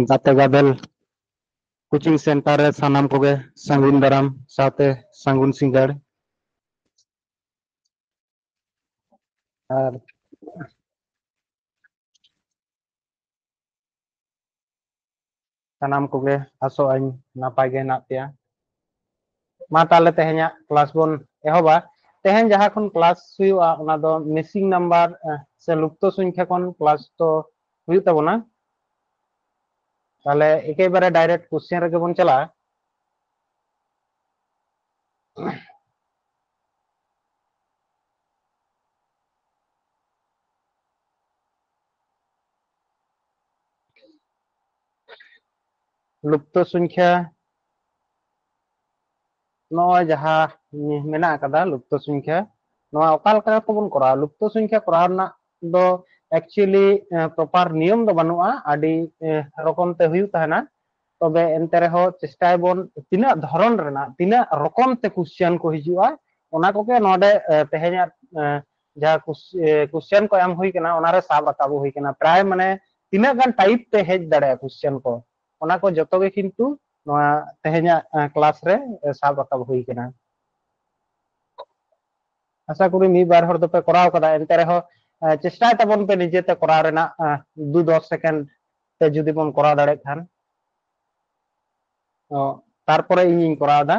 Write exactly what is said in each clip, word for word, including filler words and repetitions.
ᱜᱟᱛᱮ ᱜᱟᱫᱮᱞ coaching centre ᱨᱮ ᱥᱟᱱᱟᱢ ᱠᱚᱜᱮ ᱥᱟᱹᱜᱩᱱ ᱫᱟᱨᱟᱢ ᱥᱟᱶᱛᱮ ᱥᱟᱹᱜᱩᱱ ᱥᱤᱸᱜᱟᱹᱲ᱾ ᱟᱨ ᱥᱟᱱᱟᱢ ᱠᱚᱜᱮ ᱟᱥᱚᱜ ᱟᱹᱧ ᱱᱟᱯᱟᱭ ᱜᱮ ᱦᱮᱱᱟᱜ ᱯᱮᱭᱟ᱾ ᱢᱟ ᱛᱟᱦᱞᱮ ᱛᱮᱦᱮᱧᱟᱜ ᱠᱞᱟᱥ ᱵᱚᱱ ᱮᱦᱚᱵᱟ᱾ ᱛᱮᱦᱮᱧ ᱡᱟᱦᱟᱸ ᱠᱷᱚᱱ ᱠᱞᱟᱥ ᱦᱩᱭᱩᱜᱼᱟ, ᱚᱱᱟ ᱫᱚ ᱢᱤᱥᱤᱝ ᱱᱟᱢᱵᱟᱨ, ᱮ, ᱥᱮ ᱞᱩᱯᱛᱚ ᱥᱚᱝᱠᱷᱟ ᱠᱷᱚᱱ ᱠᱞᱟᱥ ᱫᱚ ᱦᱩᱭᱩᱜ ᱛᱟᱵᱚᱱᱟ᱾ ᱛᱟᱦᱞᱮ ᱮᱠᱮᱵᱟᱨᱮ ᱰᱟᱭᱨᱮᱠᱴ ᱠᱚᱥᱪᱮᱱ ᱨᱮᱜᱮ ᱵᱚᱱ ᱪᱟᱞᱟᱜᱼᱟ᱾ ᱞᱩᱯᱛᱚ ᱥᱚᱝᱠᱷᱟ, ᱱᱚᱜᱼᱚᱭ ᱡᱟᱦᱟᱸ ᱢᱮᱱᱟᱜ ᱟᱠᱟᱫᱟ ᱞᱩᱯᱛᱚ ᱥᱚᱝᱠᱷᱟ, ᱱᱚᱣᱟ ᱚᱠᱟ ᱞᱮᱠᱟ ᱠᱟᱛᱮ ᱵᱚᱱ ᱠᱚᱨᱟᱣᱟ? ᱞᱩᱯᱛᱚ ᱥᱚᱝᱠᱷᱟ ᱠᱚᱨᱟᱣ ᱨᱮᱱᱟᱜ ᱫᱚ actually, ᱮ, proper ᱱᱤᱭᱚᱢ ᱫᱚ ᱵᱟᱹᱱᱩᱜᱼᱟ, ᱟᱹᱰᱤ, ᱮ, ᱨᱚᱠᱚᱢ ᱛᱮ ᱦᱩᱭᱩᱜ ᱛᱟᱦᱮᱱᱟ᱾ ᱛᱚᱵᱮ ᱮᱱᱛᱮ ᱨᱮᱦᱚᱸ ᱪᱮᱥᱴᱟᱭᱟᱵᱚᱱ ᱛᱤᱱᱟᱹᱜ ᱫᱷᱚᱨᱚᱱ ᱨᱮᱱᱟᱜ, ᱛᱤᱱᱟᱹᱜ ᱨᱚᱠᱚᱢ ᱛᱮ ᱠᱚᱥᱪᱮᱱ ᱠᱚ ᱦᱤᱡᱩᱜᱼᱟ, ᱚᱱᱟ ᱠᱚᱜᱮ ᱱᱚᱰᱮ, ᱮ, ᱛᱮᱦᱮᱧᱟᱜ, ᱮ, ᱡᱟᱦᱟᱸ ᱠᱚᱥ-, ᱮ, ᱠᱚᱥᱪᱮᱱ ᱠᱚ ᱮᱢ ᱦᱩᱭ ᱠᱟᱱᱟ, ᱚᱱᱟᱨᱮ ᱥᱟᱵ ᱨᱟᱠᱟᱵ ᱦᱩᱭ ᱠᱟᱱᱟ᱾ ᱯᱨᱟᱭ ᱢᱟᱱᱮ ᱛᱤᱱᱟᱹᱜ ᱜᱟᱱ ᱴᱟᱭᱤᱯ ᱛᱮ ᱦᱮᱡ ᱫᱟᱲᱮᱭᱟᱜᱼᱟ ᱠᱚᱥᱪᱮᱱ ᱠᱚ, ᱚᱱᱟ ᱠᱚ ᱡᱚᱛᱚ ᱜᱮ ᱠᱤᱱᱛᱩ ᱱᱚᱣᱟ ᱛᱮᱦᱮᱧᱟᱜ, ᱮ, ᱠᱞᱟᱥ ᱨᱮ, ᱮ, ᱥᱟᱵ ᱨᱟᱠᱟᱵ ᱦᱩᱭ ᱠᱟᱱᱟ᱾ ᱟᱥᱟ ᱠᱚᱨᱤ ᱢᱤᱫ ᱵᱟᱨ ᱦᱚᱲ ᱫᱚᱯᱮ ᱠᱚᱨᱟᱣ ᱠᱟᱫᱟ, ᱮᱱᱛᱮ ᱨᱮᱦᱚᱸ, ᱮ, ᱪᱮᱥᱴᱟᱭ ᱛᱟᱵᱚᱱ ᱯᱮ ᱱᱤᱡᱮᱛᱮ ᱠᱚᱨᱟᱣ ᱨᱮᱱᱟᱜ, ᱮ, ᱫᱩ ᱫᱚᱥ ᱥᱮᱠᱮᱱᱰ ᱛᱮ ᱡᱩᱫᱤ ᱵᱚᱱ ᱠᱚᱨᱟᱣ ᱫᱟᱲᱮᱭᱟᱜ ᱠᱷᱟᱱ᱾ ᱚ, ᱛᱟᱨᱯᱚᱨᱮ ᱤᱧᱤᱧ ᱠᱚᱨᱟᱣ ᱮᱫᱟ᱾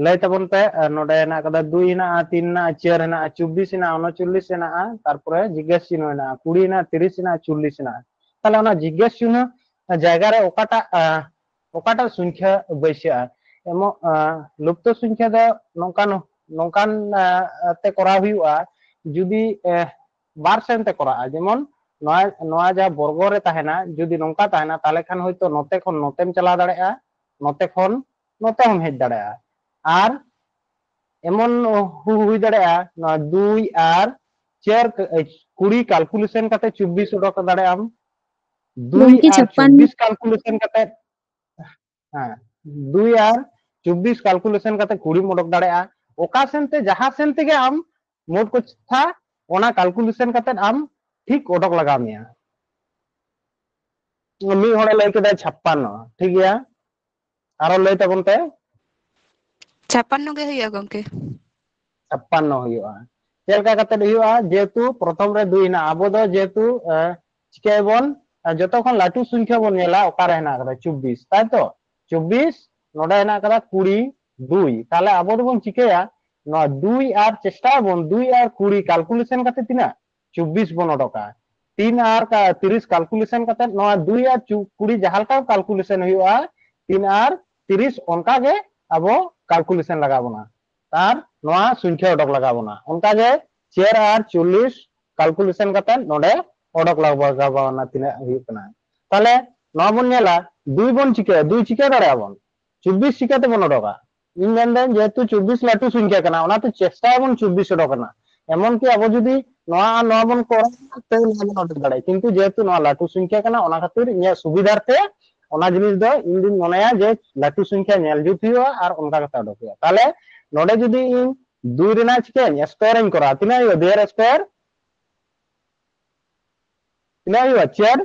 ᱞᱟᱹᱭ ᱛᱟᱵᱚᱱ ᱯᱮ, ᱮ, ᱱᱚᱰᱮ ᱦᱮᱱᱟᱜ ᱟᱠᱟᱫᱟ ᱫᱩᱭ ᱦᱮᱱᱟᱜᱼᱟ, ᱛᱤᱱ ᱦᱮᱱᱟᱜᱼᱟ, ᱪᱟᱨ ᱦᱮᱱᱟᱜᱼᱟ, ᱪᱚᱵᱵᱤᱥ ᱦᱮᱱᱟᱜᱼᱟ, ᱩᱱᱚᱪᱚᱞᱞᱤᱥ ᱦᱮᱱᱟᱜᱼᱟ, ᱛᱟᱨᱯᱚᱨᱮ ᱡᱤᱜᱽᱜᱟᱹᱥ ᱪᱤᱱᱦᱚ ᱦᱮᱱᱟᱜᱼᱟ, ᱠᱩᱲᱤ ᱦᱮᱱᱟᱜᱼᱟ, ᱛᱤᱨᱤᱥ ᱦᱮᱱᱟᱜᱼᱟ, ᱪᱚᱞᱞᱤᱥ ᱦᱮᱱᱟᱜᱼᱟ᱾ ᱛᱟᱦᱞᱮ ᱚᱱᱟ ᱡᱤᱜᱽᱜᱟᱹᱥ ᱪᱤᱱᱦᱚ, ᱮ, ᱡᱟᱭᱜᱟ ᱨᱮ ᱚᱠᱟᱴᱟᱜ, ᱮ, ᱚᱠᱟᱴᱟᱜ ᱥᱚᱝᱠᱷᱟ ᱵᱟᱹᱭᱥᱟᱹᱜᱼᱟ? ᱮᱢᱚᱜ, ᱮ, ᱞᱩᱯᱛᱚ ᱥᱚᱝᱠᱷᱟ ᱫᱚ ᱱᱚᱝᱠᱟᱱ, ᱱᱚᱝᱠᱟᱱ, ᱮ, ᱛᱮ ᱠᱚᱨᱟᱣ ᱦᱩᱭᱩᱜᱼᱟ, ᱡᱩᱫᱤ, ᱮ, ᱵᱟᱨ ᱥᱮᱱ ᱛᱮ ᱠᱚᱨᱟᱜᱼᱟ, ᱡᱮᱢᱚᱱ ᱱᱚᱣᱟ, ᱱᱚᱣᱟ ᱡᱟᱦᱟᱸ ᱵᱚᱨᱜᱚ ᱨᱮ ᱛᱟᱦᱮᱱᱟ, ᱡᱩᱫᱤ ᱱᱚᱝᱠᱟ ᱛᱟᱦᱮᱱᱟ, ᱛᱟᱦᱞᱮ ᱠᱷᱟᱱ ᱦᱚᱭᱛᱳ ᱱᱚᱛᱮ ᱠᱷᱚᱱ ᱱᱚᱛᱮᱢ ᱪᱟᱞᱟᱣ ᱫᱟᱲᱮᱭᱟᱜᱼᱟ, ᱱᱚᱛᱮ ᱠᱷᱚᱱ ᱱᱚᱛᱮ ᱦᱚᱸᱢ ᱦᱮᱡ ᱫᱟᱲᱮᱭᱟᱜᱼᱟ᱾ ᱟᱨ ᱮᱢᱚᱱ ᱦᱩ-, ᱦᱩᱭ ᱫᱟᱲᱮᱭᱟᱜᱼᱟ, ᱱᱚᱣᱟ ᱫᱩᱭ ᱟᱨ ᱪᱟᱨ ᱠ-, ᱮ, ᱠᱩᱲᱤ ᱠᱟᱞᱠᱩᱞᱮᱥᱚᱱ ᱠᱟᱛᱮ ᱪᱚᱵᱵᱤᱥ ᱩᱰᱩᱠ ᱫᱟᱲᱮᱭᱟᱜ ᱟᱢ, ᱫᱩᱭ ᱜᱚᱢᱠᱮ, ᱟᱨ ᱪᱷᱟᱯᱯᱟᱱ᱾ ᱪᱚᱵᱵᱤᱥ ᱠᱟᱞᱠᱩᱞᱮᱥᱚᱱ ᱠᱟᱛᱮ, ᱦᱮᱸ, ᱫᱩᱭ ᱟᱨ ᱪᱚᱵᱵᱤᱥ ᱠᱟᱞᱠᱩᱞᱮᱥᱚᱱ ᱠᱟᱛᱮ ᱠᱩᱲᱤᱢ ᱩᱰᱩᱠ ᱫᱟᱲᱮᱭᱟᱜᱼᱟ᱾ ᱚᱠᱟ ᱥᱮᱱ ᱛᱮ, ᱡᱟᱦᱟᱸ ᱥᱮᱱ ᱛᱮᱜᱮ ᱟᱢ ᱢᱳᱴ ᱠᱟᱛᱷᱟ ᱚᱱᱟ ᱠᱟᱞᱠᱩᱞᱮᱥᱚᱱ ᱠᱟᱛᱮ ᱟᱢ ᱴᱷᱤᱠ ᱩᱰᱩᱠ ᱞᱟᱜᱟᱣ ᱢᱮᱭᱟ᱾ ᱢᱤᱫ ᱦᱚᱲᱮ ᱞᱟᱹᱭ ᱠᱮᱫᱟ ᱪᱷᱟᱯᱯᱟᱱᱱᱚ, ᱴᱷᱤᱠ ᱜᱮᱭᱟ, ᱟᱨᱚ ᱞᱟᱹᱭ ᱛᱟᱵᱚᱱ ᱯᱮ᱾ ᱪᱷᱟᱯᱯᱟᱱᱱᱚ ᱜᱮ ᱦᱩᱭᱩᱜᱼᱟ ᱜᱚᱝᱠᱮ᱾ ᱪᱷᱟᱯᱯᱟᱱᱱᱚ ᱦᱩᱭᱩᱜᱼᱟ᱾ ᱪᱮᱫ ᱞᱮᱠᱟ ᱠᱟᱛᱮ ᱦᱩᱭᱩᱜᱼᱟ? ᱡᱮᱦᱮᱛᱩ ᱯᱨᱚᱛᱷᱚᱢ ᱨᱮ ᱫᱩᱭ ᱦᱮᱱᱟᱜᱼᱟ, ᱟᱵᱚ ᱫᱚ ᱡᱮᱦᱮᱛᱩ, ᱮ, ᱪᱤᱠᱟᱹᱭᱟᱵᱚᱱ? ᱮ, ᱡᱚᱛᱚ ᱠᱷᱚᱱ ᱞᱟᱹᱴᱩ ᱥᱚᱝᱠᱷᱟ ᱵᱚᱱ ᱧᱮᱞᱟ, ᱚᱠᱟᱨᱮ ᱦᱮᱱᱟᱜ ᱟᱠᱟᱫᱟ? ᱪᱚᱵᱵᱤᱥ, ᱛᱟᱭ ᱛᱚ? ᱪᱚᱵᱵᱤᱥ, ᱱᱚᱰᱮ ᱦᱮᱱᱟᱜ ᱟᱠᱟᱫᱟ ᱠᱩᱲᱤ ᱫᱩᱭ᱾ ᱛᱟᱦᱞᱮ ᱟᱵᱚ ᱫᱚᱵᱚᱱ ᱪᱤᱠᱟᱹᱭᱟ? ᱱᱚᱣᱟ ᱫᱩᱭ ᱟᱨ ᱪᱮᱥᱴᱟᱭᱟᱵᱚᱱ, ᱫᱩᱭ ᱟᱨ ᱠᱩᱲᱤ calculation ᱠᱟᱛᱮ ᱛᱤᱱᱟᱹᱜ? ᱪᱚᱵᱵᱤᱥ ᱵᱚᱱ ᱚᱰᱚᱠᱟ᱾ ᱛᱤᱱ ᱟᱨ ᱠᱟ-, ᱛᱤᱨᱤᱥ calculation ᱠᱟᱛᱮ ᱱᱚᱣᱟ ᱫᱩᱭ ᱟᱨ ᱪᱩ-, ᱠᱩᱲᱤ ᱡᱟᱦᱟᱸ ᱞᱮᱠᱟ calculation ᱦᱩᱭᱩᱜᱼᱟ, ᱛᱤᱱ ᱟᱨ ᱛᱤᱨᱤᱥ ᱚᱱᱠᱟ ᱜᱮ ᱟᱵᱚ calculation ᱞᱟᱜᱟᱣ ᱵᱚᱱᱟ᱾ ᱟᱨ ᱱᱚᱣᱟ ᱥᱚᱝᱠᱷᱟ ᱚᱰᱚᱠ ᱞᱟᱜᱟᱣ ᱵᱚᱱᱟ᱾ ᱚᱱᱠᱟ ᱜᱮ ᱪᱟᱨ ᱟᱨ ᱪᱚᱞᱞᱤᱥ calculation ᱠᱟᱛᱮ ᱱᱚᱰᱮ ᱚᱰᱚᱠ ᱞᱟᱜᱟᱣ ᱵᱚᱱᱟ ᱛᱤᱱᱟᱹᱜ ᱦᱩᱭᱩᱜ ᱠᱟᱱᱟ᱾ ᱛᱟᱦᱞᱮ ᱱᱚᱣᱟ ᱵᱚᱱ ᱧᱮᱞᱟ, ᱫᱩᱭ ᱵᱚᱱ ᱪᱤᱠᱟᱹᱭᱟ? ᱫᱩᱭ ᱪᱤᱠᱟᱹ ᱫᱟᱲᱮᱭᱟᱜᱼᱟ ᱵᱚᱱ? ᱪᱚᱵᱵᱤᱥ ᱪᱤᱠᱟᱹ ᱛᱮᱵᱚᱱ ᱚᱰᱚᱠᱟ? ᱤᱧ ᱢᱮᱱᱫᱟᱹᱧ ᱡᱮᱦᱮᱛᱩ ᱪᱚᱵᱵᱤᱥ ᱞᱟᱹᱴᱩ ᱥᱚᱝᱠᱷᱟ ᱠᱟᱱᱟ, ᱚᱱᱟᱛᱮ ᱪᱮᱥᱴᱟᱭᱟᱵᱚᱱ ᱪᱚᱵᱵᱤᱥ ᱚᱰᱚᱠ ᱨᱮᱱᱟᱜ᱾ ᱮᱢᱚᱱ ᱠᱤ ᱟᱵᱚ ᱡᱩᱫᱤ ᱱᱚᱣᱟ ᱟᱨ ᱱᱚᱣᱟ ᱵᱚᱱ ᱠᱚᱨᱟᱣᱟ, ᱛᱟᱹᱣ ᱱᱚᱣᱟ ᱵᱚᱱ ᱚᱰᱚᱠ ᱫᱟᱲᱮᱭᱟᱜᱼᱟ, ᱠᱤᱱᱛᱩ ᱡᱮᱦᱮᱛᱩ ᱱᱚᱣᱟ ᱞᱟᱹᱴᱩ ᱥᱚᱝᱠᱷᱟ ᱠᱟᱱᱟ, ᱚᱱᱟ ᱠᱷᱟᱹᱛᱤᱨ ᱤᱧᱟᱹᱜ ᱥᱩᱵᱤᱫᱷᱟᱨ ᱛᱮ ᱚᱱᱟ ᱡᱤᱱᱤᱥ ᱫᱚ ᱤᱧ ᱫᱩᱧ ᱢᱚᱱᱮᱭᱟ ᱡᱮ ᱞᱟᱹᱴᱩ ᱥᱚᱝᱠᱷᱟ ᱧᱮᱞ ᱡᱩᱛ ᱦᱩᱭᱩᱜᱼᱟ ᱟᱨ ᱚᱱᱠᱟ ᱠᱟᱛᱮ ᱚᱰᱚᱠ ᱦᱩᱭᱩᱜᱼᱟ᱾ ᱛᱟᱦᱞᱮ ᱱᱚᱰᱮ ᱡᱩᱫᱤ ᱤᱧ ᱫᱩᱭ ᱨᱮᱱᱟᱜ ᱪᱤᱠᱟᱹᱧ square ᱤᱧ ᱠᱚᱨᱟᱣᱟ, ᱛᱤᱱᱟᱹᱜ ᱦᱩᱭᱩᱜᱼᱟ? ᱫᱩᱭ ᱟᱨ square ᱛᱤᱱᱟᱹᱜ ᱦᱩᱭᱩᱜᱼᱟ? ᱪᱟᱨ᱾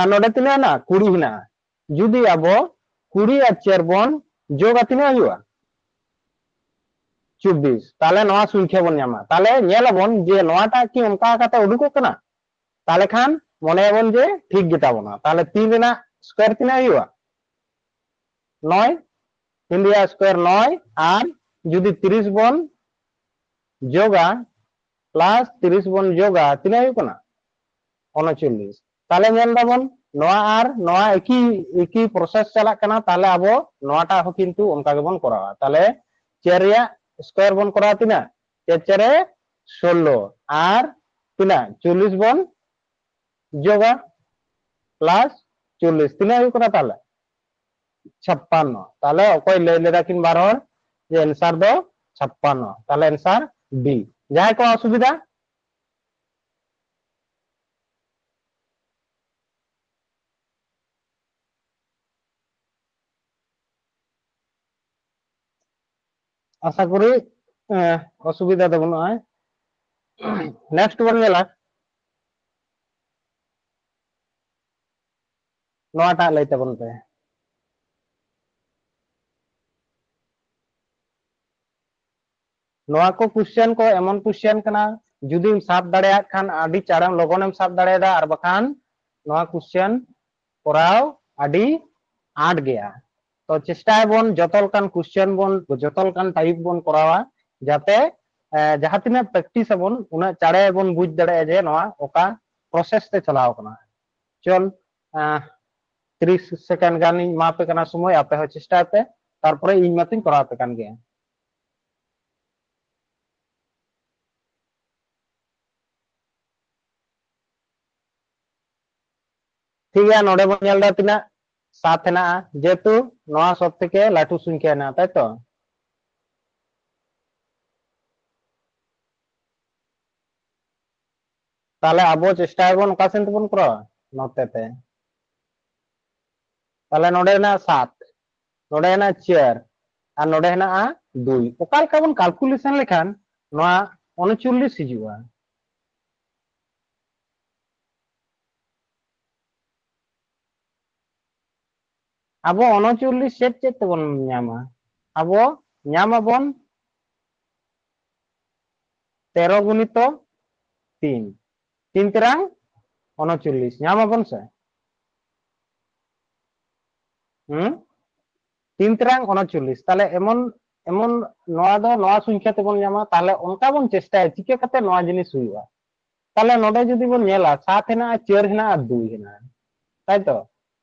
ᱟᱨ ᱱᱚᱰᱮ ᱛᱤᱱᱟᱹᱜ ᱦᱮᱱᱟᱜᱼᱟ? ᱠᱩᱲᱤ ᱦᱮᱱᱟᱜᱼᱟ᱾ ᱡᱩᱫᱤ ᱟᱵᱚ ᱠᱩᱲᱤ ᱟᱨ ᱪᱟᱨ ᱵᱚᱱ ᱡᱳᱜᱟ, ᱛᱤᱱᱟᱹᱜ ᱦᱩᱭᱩᱜᱼᱟ? ᱪᱚᱵᱵᱤᱥ᱾ ᱛᱟᱦᱞᱮ ᱱᱚᱣᱟ ᱥᱚᱝᱠᱷᱟ ᱵᱚᱱ ᱧᱟᱢᱟ᱾ ᱛᱟᱦᱞᱮ ᱧᱮᱞ ᱟᱵᱚᱱ ᱡᱮ ᱱᱚᱣᱟᱴᱟᱜ ᱠᱤ ᱚᱱᱠᱟ ᱠᱟᱛᱮ ᱩᱰᱩᱠᱚᱜ ᱠᱟᱱᱟ? ᱛᱟᱦᱞᱮ ᱠᱷᱟᱱ ᱢᱚᱱᱮᱭᱟᱵᱚᱱ ᱡᱮ ᱴᱷᱤᱠ ᱜᱮᱛᱟ ᱵᱚᱱᱟ᱾ ᱛᱟᱦᱞᱮ ᱛᱤᱱ ᱨᱮᱱᱟᱜ square ᱛᱤᱱᱟᱹᱜ ᱦᱩᱭᱩᱜᱼᱟ? ᱱᱚᱭ᱾ ᱛᱤᱱ ᱨᱮᱭᱟᱜ square ᱱᱚᱭ, ᱟᱨ ᱡᱩᱫᱤ ᱛᱤᱨᱤᱥ ᱵᱚᱱ ᱡᱳᱜᱟ plus ᱛᱤᱨᱤᱥ ᱵᱚᱱ ᱡᱳᱜᱟ, ᱛᱤᱱᱟᱹᱜ ᱦᱩᱭᱩᱜ ᱠᱟᱱᱟ? ᱩᱱᱪᱚᱞᱞᱤᱥ᱾ ᱛᱟᱦᱞᱮ ᱧᱮᱞ ᱫᱟᱵᱚᱱ ᱱᱚᱣᱟ ᱟᱨ ᱱᱚᱣᱟ ᱮᱠᱤ, ᱮᱠᱤ process ᱪᱟᱞᱟᱜ ᱠᱟᱱᱟ, ᱛᱟᱦᱞᱮ ᱟᱵᱚ ᱱᱚᱣᱟᱴᱟᱜ ᱦᱚᱸ ᱠᱤᱱᱛᱩ ᱚᱱᱠᱟ ᱜᱮᱵᱚᱱ ᱠᱚᱨᱟᱣᱟ᱾ ᱛᱟᱦᱞᱮ ᱪᱟᱨ ᱨᱮᱭᱟᱜ square ᱵᱚᱱ ᱠᱚᱨᱟᱣᱟ ᱛᱤᱱᱟᱹᱜ? ᱪᱟᱨ ᱪᱟᱨᱮ ᱥᱳᱞᱞᱳ, ᱟᱨ ᱛᱤᱱᱟᱹᱜ? ᱪᱚᱞᱞᱤᱥ ᱵᱚᱱ ᱡᱳᱜᱟ plus ᱪᱚᱞᱞᱤᱥ, ᱛᱤᱱᱟᱹᱜ ᱦᱩᱭᱩᱜ ᱠᱟᱱᱟ ᱛᱟᱦᱞᱮ? ᱪᱷᱟᱯᱯᱟᱱᱱᱚ᱾ ᱛᱟᱦᱞᱮ ᱚᱠᱚᱭ ᱞᱟᱹᱭ ᱞᱮᱫᱟ ᱠᱤᱱ ᱵᱟᱨ ᱦᱚᱲ ᱡᱮ answer ᱫᱚ ᱪᱷᱟᱯᱯᱟᱱᱱᱚ? ᱛᱟᱦᱞᱮ answer D᱾ ᱡᱟᱦᱟᱸᱭ ᱠᱚ ᱚᱥᱩᱵᱤᱫᱷᱟ? ᱟᱥᱟ ᱠᱚᱨᱤ, ᱮ, ᱚᱥᱩᱵᱤᱫᱷᱟ ᱫᱚ ᱵᱟᱹᱱᱩᱜᱼᱟ᱾ Next ᱵᱚᱱ ᱧᱮᱞᱟ᱾ ᱱᱚᱣᱟᱴᱟᱜ ᱞᱟᱹᱭ ᱛᱟᱵᱚᱱ ᱯᱮ᱾ ᱱᱚᱣᱟ ᱠᱚ ᱠᱩᱥᱪᱮᱱ ᱠᱚ ᱮᱢᱚᱱ ᱠᱩᱥᱪᱮᱱ ᱠᱟᱱᱟ, ᱡᱩᱫᱤᱢ ᱥᱟᱵ ᱫᱟᱲᱮᱭᱟᱜ ᱠᱷᱟᱱ ᱟᱹᱰᱤ ᱪᱟᱬᱮᱢ ᱞᱚᱜᱚᱱᱮᱢ ᱥᱟᱵ ᱫᱟᱲᱮᱭᱟᱫᱟ, ᱟᱨ ᱵᱟᱠᱷᱟᱱ ᱱᱚᱣᱟ ᱠᱩᱥᱪᱮᱱ ᱠᱚᱨᱟᱣ ᱟᱹᱰᱤ ᱟᱸᱴ ᱜᱮᱭᱟ᱾ ᱛᱚ ᱪᱮᱥᱴᱟᱭᱟᱵᱚᱱ ᱡᱚᱛᱚ ᱞᱮᱠᱟᱱ ᱠᱩᱥᱪᱮᱱ ᱵᱚᱱ, ᱡᱚᱛᱚ ᱞᱮᱠᱟᱱ ᱴᱟᱭᱤᱯ ᱵᱚᱱ ᱠᱚᱨᱟᱣᱟ, ᱡᱟᱛᱮ ᱡᱟᱦᱟᱸ ᱛᱤᱱᱟᱹᱜ ᱯᱨᱮᱠᱴᱤᱥ ᱟᱵᱚᱱ ᱩᱱᱟᱹᱜ ᱪᱟᱬᱮ ᱵᱚᱱ ᱵᱩᱡᱽ ᱫᱟᱲᱮᱭᱟᱜᱼᱟ ᱡᱮ ᱱᱚᱣᱟ ᱚᱠᱟ ᱯᱨᱚᱥᱮᱥ ᱛᱮ ᱪᱟᱞᱟᱣ ᱠᱟᱱᱟ᱾ ᱪᱚᱞ, ᱛᱤᱨᱤᱥ ᱥᱮᱠᱮᱱᱰ ᱜᱟᱱᱤᱧ ᱮᱢᱟ ᱯᱮ ᱠᱟᱱᱟ ᱥᱚᱢᱚᱭ, ᱟᱯᱮ ᱦᱚᱸ ᱪᱮᱥᱴᱟᱭ ᱯᱮ, ᱛᱟᱨᱯᱚᱨᱮ ᱤᱧ ᱢᱟᱛᱚᱧ ᱠᱚᱨᱟᱣ ᱟᱯᱮ ᱠᱟᱱ ᱜᱮᱭᱟ᱾ ᱴᱷᱤᱠ ᱜᱮᱭᱟ, ᱱᱚᱰᱮ ᱵᱚᱱ ᱧᱮᱞ ᱮᱫᱟ ᱛᱤᱱᱟᱹᱜ? ᱥᱟᱛ ᱦᱮᱱᱟᱜᱼᱟ, ᱡᱮᱦᱮᱛᱩ ᱱᱚᱣᱟ ᱥᱚᱵ ᱛᱷᱮᱠᱮ ᱞᱟᱹᱴᱩ ᱥᱚᱝᱠᱷᱟ ᱦᱮᱱᱟᱜᱼᱟ, ᱛᱟᱭ ᱛᱚ? ᱛᱟᱦᱞᱮ ᱟᱵᱚ ᱪᱮᱥᱴᱟᱭᱟᱵᱚᱱ ᱚᱠᱟ ᱥᱮᱱ ᱛᱮᱵᱚᱱ ᱠᱚᱨᱟᱣᱟ, ᱱᱚᱛᱮ ᱛᱮ᱾ ᱛᱟᱦᱞᱮ ᱱᱚᱰᱮ ᱦᱮᱱᱟᱜᱼᱟ ᱥᱟᱛ, ᱱᱚᱰᱮ ᱦᱮᱱᱟᱜᱼᱟ ᱪᱟᱨ, ᱟᱨ ᱱᱚᱰᱮ ᱦᱮᱱᱟᱜᱼᱟ ᱫᱩᱭ᱾ ᱚᱠᱟ ᱞᱮᱠᱟ ᱵᱚᱱ ᱠᱟᱞᱠᱩᱞᱮᱥᱚᱱ ᱞᱮᱠᱷᱟᱱ ᱱᱚᱣᱟ ᱩᱱᱪᱚᱞᱞᱤᱥ ᱦᱤᱡᱩᱜᱼᱟ? ᱟᱵᱚ ᱩᱱᱪᱚᱞᱞᱤᱥ ᱪᱮᱫ ᱪᱮᱫ ᱛᱮᱵᱚᱱ ᱧᱟᱢᱟ? ᱟᱵᱚ ᱧᱟᱢ ᱟᱵᱚᱱ ᱛᱮᱨᱚ ᱜᱩᱱᱤᱛᱚ ᱛᱤᱱ, ᱛᱤᱱ ᱛᱮᱨᱟᱝ ᱩᱱᱪᱚᱞᱞᱤᱥ ᱧᱟᱢ ᱟᱵᱚᱱ ᱥᱮ? ᱦᱩᱸ? ᱛᱤᱱ ᱛᱮᱨᱟᱝ ᱩᱱᱪᱚᱞᱞᱤᱥ᱾ ᱛᱟᱦᱞᱮ ᱮᱢᱚᱱ, ᱮᱢᱚᱱ ᱱᱚᱣᱟ ᱫᱚ ᱱᱚᱣᱟ ᱥᱚᱝᱠᱷᱟ ᱛᱮᱵᱚᱱ ᱧᱟᱢᱟ, ᱛᱟᱦᱞᱮ ᱚᱱᱠᱟ ᱵᱚᱱ ᱪᱮᱥᱴᱟᱭᱟ, ᱪᱤᱠᱟᱹ ᱠᱟᱛᱮ ᱱᱚᱣᱟ ᱡᱤᱱᱤᱥ ᱦᱩᱭᱩᱜᱼᱟ᱾ ᱛᱟᱦᱞᱮ ᱱᱚᱰᱮ ᱡᱩᱫᱤ ᱵᱚᱱ ᱧᱮᱞᱟ, ᱥᱟᱛ ᱦᱮᱱᱟᱜᱼᱟ, ᱪᱟᱨ ᱦᱮᱱᱟᱜᱼᱟ, ᱫᱩᱭ ᱦᱮᱱᱟᱜᱼᱟ, ᱛᱟᱭ ᱛᱚ?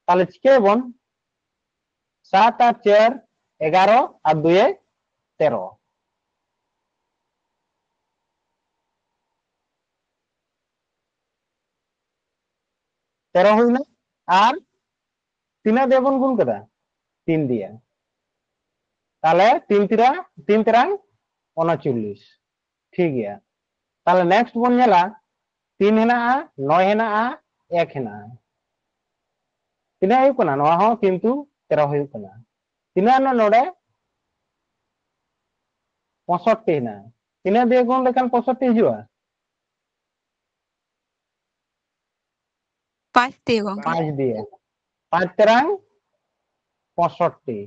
ᱛᱟᱦᱞᱮ ᱪᱤᱠᱟᱹᱭᱟᱵᱚᱱ? ᱥᱟᱛ ᱟᱨ ᱪᱟᱨ ᱮᱜᱟᱨᱚ ᱟᱨ ᱫᱩᱭᱮ ᱛᱮᱨᱚ᱾ ᱛᱮᱨᱚ ᱦᱩᱭᱱᱟ, ᱟᱨ ᱛᱤᱱᱟᱹᱜ ᱫᱤᱭᱮ ᱵᱚᱱ ᱜᱩᱱ ᱠᱮᱫᱟ? ᱛᱤᱱ ᱫᱤᱭᱮ᱾ ᱛᱟᱦᱞᱮ ᱛᱤᱱ ᱛᱤᱨᱟ, ᱛᱤᱱ ᱛᱮᱨᱟᱝ ᱩᱱᱪᱚᱞᱞᱤᱥ᱾ ᱴᱷᱤᱠ ᱜᱮᱭᱟ, ᱛᱟᱦᱞᱮ ᱱᱮᱠᱥᱴ ᱵᱚᱱ ᱧᱮᱞᱟ, ᱛᱤᱱ ᱦᱮᱱᱟᱜᱼᱟ, ᱱᱚᱭ ᱦᱮᱱᱟᱜᱼᱟ, ᱮᱠ ᱦᱮᱱᱟᱜᱼᱟ᱾ ᱛᱤᱱᱟᱹᱜ ᱦᱩᱭᱩᱜ ᱠᱟᱱᱟ? ᱱᱚᱣᱟ ᱦᱚᱸ ᱠᱤᱱᱛᱩ ᱛᱮᱨᱚ ᱦᱩᱭᱩᱜ ᱠᱟᱱᱟ᱾ ᱛᱤᱱᱟᱹᱜ ᱦᱮᱱᱟᱜᱼᱟ ᱱᱚᱰᱮ? ᱯᱚᱸᱭᱥᱚᱴᱴᱤ ᱦᱮᱱᱟᱜᱼᱟ᱾ ᱛᱤᱱᱟᱹᱜ ᱫᱤᱭᱮ ᱜᱩᱱ ᱞᱮᱠᱷᱟᱱ ᱯᱚᱸᱭᱥᱚᱴᱴᱤ ᱦᱤᱡᱩᱜᱼᱟ? ᱯᱟᱸᱪ ᱫᱤᱭᱮ ᱜᱚᱝᱠᱮ᱾ ᱯᱟᱸᱪ ᱫᱤᱭᱮ᱾ ᱯᱟᱸᱪ ᱛᱮᱨᱟᱝ ᱯᱚᱸᱭᱥᱚᱴᱴᱤ᱾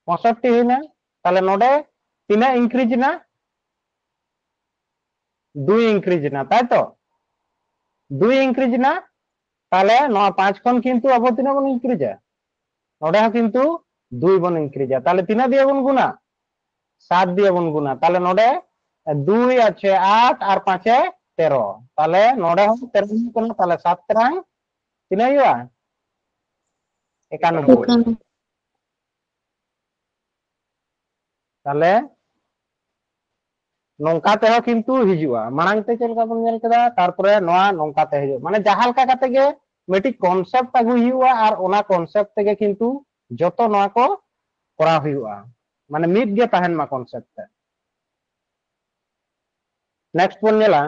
ᱯᱚᱸᱭᱥᱚᱴᱴᱤ ᱦᱩᱭᱱᱟ᱾ ᱛᱟᱦᱞᱮ ᱱᱚᱰᱮ ᱛᱤᱱᱟᱹᱜ increase ᱮᱱᱟ? ᱫᱩᱭ increase ᱮᱱᱟ, ᱛᱟᱭ ᱛᱚ? ᱫᱩᱭ increase ᱮᱱᱟ᱾ ᱛᱟᱦᱞᱮ ᱱᱚᱣᱟ ᱯᱟᱸᱪ ᱠᱷᱚᱱ ᱠᱤᱱᱛᱩ ᱟᱵᱚ ᱛᱤᱱᱟᱹᱜ ᱵᱚᱱ increaseᱟ? ᱱᱚᱰᱮ ᱦᱚᱸ ᱠᱤᱱᱛᱩ ᱫᱩᱭ ᱵᱚᱱ increaseᱟ᱾ ᱛᱟᱦᱞᱮ ᱛᱤᱱᱟᱹᱜ ᱫᱤᱭᱮ ᱵᱚᱱ ᱜᱩᱱᱟ? ᱥᱟᱛ ᱫᱤᱭᱮ ᱵᱚᱱ ᱜᱩᱱᱟ᱾ ᱛᱟᱦᱞᱮ ᱱᱚᱰᱮ ᱫᱩᱭ ᱟᱨ ᱪᱷᱚᱭ ᱟᱴ ᱟᱨ ᱯᱟᱸᱪᱮ ᱛᱮᱨᱚ᱾ ᱛᱟᱦᱞᱮ ᱱᱚᱰᱮ ᱦᱚᱸ ᱛᱮᱨᱚ ᱦᱩᱭᱩᱜ ᱠᱟᱱᱟ᱾ ᱛᱟᱦᱞᱮ ᱥᱟᱛ ᱛᱮᱨᱟᱝ ᱛᱤᱱᱟᱹᱜ ᱦᱩᱭᱩᱜᱼᱟ? ᱮᱠᱟᱱᱚᱵᱵᱳᱭ᱾ ᱛᱟᱦᱞᱮ ᱱᱚᱝᱠᱟ ᱛᱮᱦᱚᱸ ᱠᱤᱱᱛᱩ ᱦᱤᱡᱩᱜᱼᱟ᱾ ᱢᱟᱲᱟᱝ ᱛᱮ ᱪᱮᱫ ᱞᱮᱠᱟ ᱵᱚᱱ ᱧᱮᱞ ᱠᱮᱫᱟ, ᱛᱟᱨᱯᱚᱨᱮ ᱱᱚᱣᱟ ᱱᱚᱝᱠᱟ ᱛᱮ ᱦᱤᱡᱩᱜᱼᱟ᱾ ᱢᱟᱱᱮ ᱡᱟᱦᱟᱸ ᱞᱮᱠᱟ ᱠᱟᱛᱮ ᱜᱮ ᱢᱤᱫᱴᱤᱡ concept ᱟᱹᱜᱩᱭ ᱦᱩᱭᱩᱜᱼᱟ ᱟᱨ ᱚᱱᱟ concept ᱛᱮᱜᱮ ᱠᱤᱱᱛᱩ ᱡᱚᱛᱚ ᱱᱚᱣᱟ ᱠᱚ ᱠᱚᱨᱟᱣ ᱦᱩᱭᱩᱜᱼᱟ, ᱢᱟᱱᱮ ᱢᱤᱫ ᱜᱮ ᱛᱟᱦᱮᱱ ᱢᱟ concept ᱛᱮ᱾ Next ᱵᱚᱱ ᱧᱮᱞᱟ,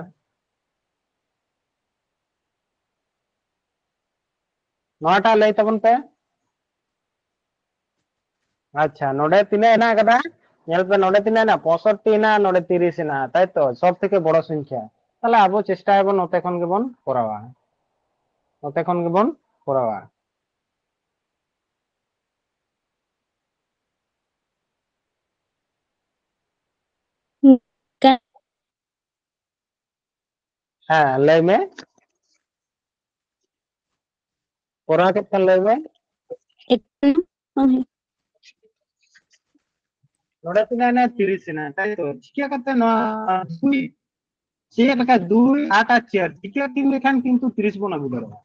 ᱱᱚᱣᱟᱴᱟᱜ ᱞᱟᱹᱭ ᱛᱟᱵᱚᱱ ᱯᱮ᱾ ᱟᱪᱪᱷᱟ, ᱱᱚᱰᱮ ᱛᱤᱱᱟᱹᱜ ᱦᱮᱱᱟᱜ ᱟᱠᱟᱫᱟ? ᱧᱮᱞ ᱯᱮ, ᱱᱚᱰᱮ ᱛᱤᱱᱟᱹᱜ ᱦᱮᱱᱟᱜᱼᱟ? ᱯᱚᱸᱭᱥᱚᱴᱴᱤ ᱦᱮᱱᱟᱜᱼᱟ, ᱱᱚᱰᱮ ᱛᱤᱨᱤᱥ ᱦᱮᱱᱟᱜᱼᱟ, ᱛᱟᱭ ᱛᱚ? ᱥᱚᱵ ᱛᱷᱮᱠᱮ ᱵᱚᱲᱚ ᱥᱚᱝᱠᱷᱭᱟ᱾ ᱛᱟᱦᱞᱮ ᱟᱵᱚ ᱪᱮᱥᱴᱟᱭᱟᱵᱚᱱ ᱱᱚᱛᱮ ᱠᱷᱚᱱ ᱜᱮᱵᱚᱱ ᱠᱚᱨᱟᱣᱟ, ᱱᱚᱛᱮ ᱠᱷᱚᱱ ᱜᱮᱵᱚᱱ ᱠᱚᱨᱟᱣᱟ᱾ ᱦᱮᱸ, ᱞᱟᱹᱭ ᱢᱮ᱾ ᱠᱚᱨᱟᱣ ᱠᱮᱫ ᱠᱷᱟᱱ ᱞᱟᱹᱭ ᱢᱮ᱾ ᱮᱠᱟᱱᱱᱚ᱾ ᱱᱚᱰᱮ ᱛᱤᱱᱟᱹᱜ ᱦᱮᱱᱟᱜᱼᱟ? ᱛᱤᱨᱤᱥ ᱦᱮᱱᱟᱜᱼᱟ, ᱛᱟᱭ ᱛᱚ? ᱪᱤᱠᱟᱹ ᱠᱟᱛᱮ ᱱᱚᱣᱟ ᱫᱩᱭ ᱪᱮᱫ ᱞᱮᱠᱟ ᱫᱩᱭ, ᱟᱴ ᱟᱨ ᱪᱟᱨ ᱪᱤᱠᱟᱹ ᱠᱤᱱ ᱞᱮᱠᱷᱟᱱ ᱠᱤᱱᱛᱩ ᱛᱤᱨᱤᱥ ᱵᱚᱱ ᱟᱹᱜᱩ ᱫᱟᱲᱮᱭᱟᱜᱼᱟ?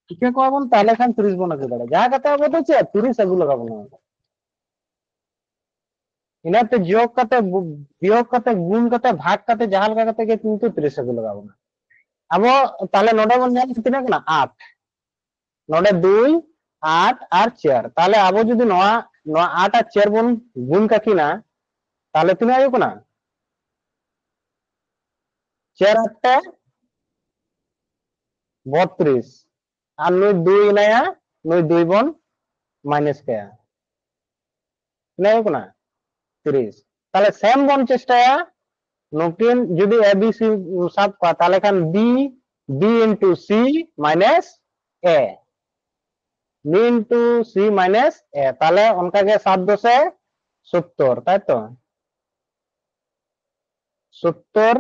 ᱪᱤᱠᱟᱹ ᱠᱚᱣᱟ ᱵᱚᱱ ᱛᱟᱦᱞᱮ ᱠᱷᱟᱱ ᱛᱤᱨᱤᱥ ᱵᱚᱱ ᱟᱹᱜᱩ ᱫᱟᱲᱮᱭᱟᱜᱼᱟ? ᱡᱟᱦᱟᱸ ᱠᱟᱛᱮ ᱟᱵᱚ ᱫᱚ ᱪᱮᱫ ᱛᱤᱨᱤᱥ ᱟᱹᱜᱩ ᱞᱟᱜᱟᱣ ᱵᱚᱱᱟ᱾ ᱤᱱᱟᱹᱛᱮ ᱡᱳᱜᱽ ᱠᱟᱛᱮ, ᱵᱤᱭᱳᱜᱽ ᱠᱟᱛᱮ, ᱜᱩᱱ ᱠᱟᱛᱮ, ᱵᱷᱟᱜᱽ ᱠᱟᱛᱮ, ᱡᱟᱦᱟᱸ ᱞᱮᱠᱟ ᱠᱟᱛᱮ ᱜᱮ ᱠᱤᱱᱛᱩ ᱛᱤᱨᱤᱥ ᱟᱹᱜᱩ ᱞᱟᱜᱟᱣ ᱵᱚᱱᱟ᱾ ᱟᱵᱚ ᱛᱟᱦᱞᱮ ᱱᱚᱰᱮ ᱵᱚᱱ ᱧᱮᱞ ᱛᱤᱱᱟᱹᱜ ᱠᱟᱱᱟ? ᱟᱴ᱾ ᱱᱚᱰᱮ ᱫᱩᱭ, ᱟᱴ ᱟᱨ ᱪᱟᱨ᱾ ᱛᱟᱦᱞᱮ ᱟᱵᱚ ᱡᱩᱫᱤ ᱱᱚᱣᱟ, ᱱᱚᱣᱟ ᱟᱴ ᱟᱨ ᱪᱟᱨ ᱵᱚᱱ ᱜᱩᱱ ᱠᱟᱠᱤᱱᱟ, ᱛᱟᱦᱞᱮ ᱛᱤᱱᱟᱹᱜ ᱦᱩᱭᱩᱜ ᱠᱟᱱᱟ? ᱪᱟᱨ ᱟᱴᱮ ᱵᱚᱛᱨᱤᱥ᱾ ᱟᱨ ᱱᱩᱭ ᱫᱩᱭ ᱮᱱᱟᱭᱟ, ᱱᱩᱭ ᱫᱩᱭ ᱵᱚᱱ minus ᱠᱟᱭᱟ᱾ ᱛᱤᱱᱟᱹᱜ ᱦᱩᱭᱩᱜ ᱠᱟᱱᱟ? ᱛᱤᱨᱤᱥ᱾ ᱛᱟᱦᱞᱮ same ᱵᱚᱱ ᱪᱮᱥᱴᱟᱭᱟ, ᱱᱩᱠᱤᱱ ᱡᱩᱫᱤ A B C ᱥᱟᱵ ᱠᱚᱣᱟ, ᱛᱟᱦᱞᱮ ᱠᱷᱟᱱ B, B into C minus A᱾ B into C minus A. ᱛᱟᱦᱞᱮ ᱚᱱᱠᱟ ᱜᱮ ᱥᱟᱛ ᱫᱚᱥᱮ ᱥᱳᱛᱛᱳᱨ, ᱛᱟᱭ ᱛᱚ? ᱥᱳᱛᱛᱳᱨ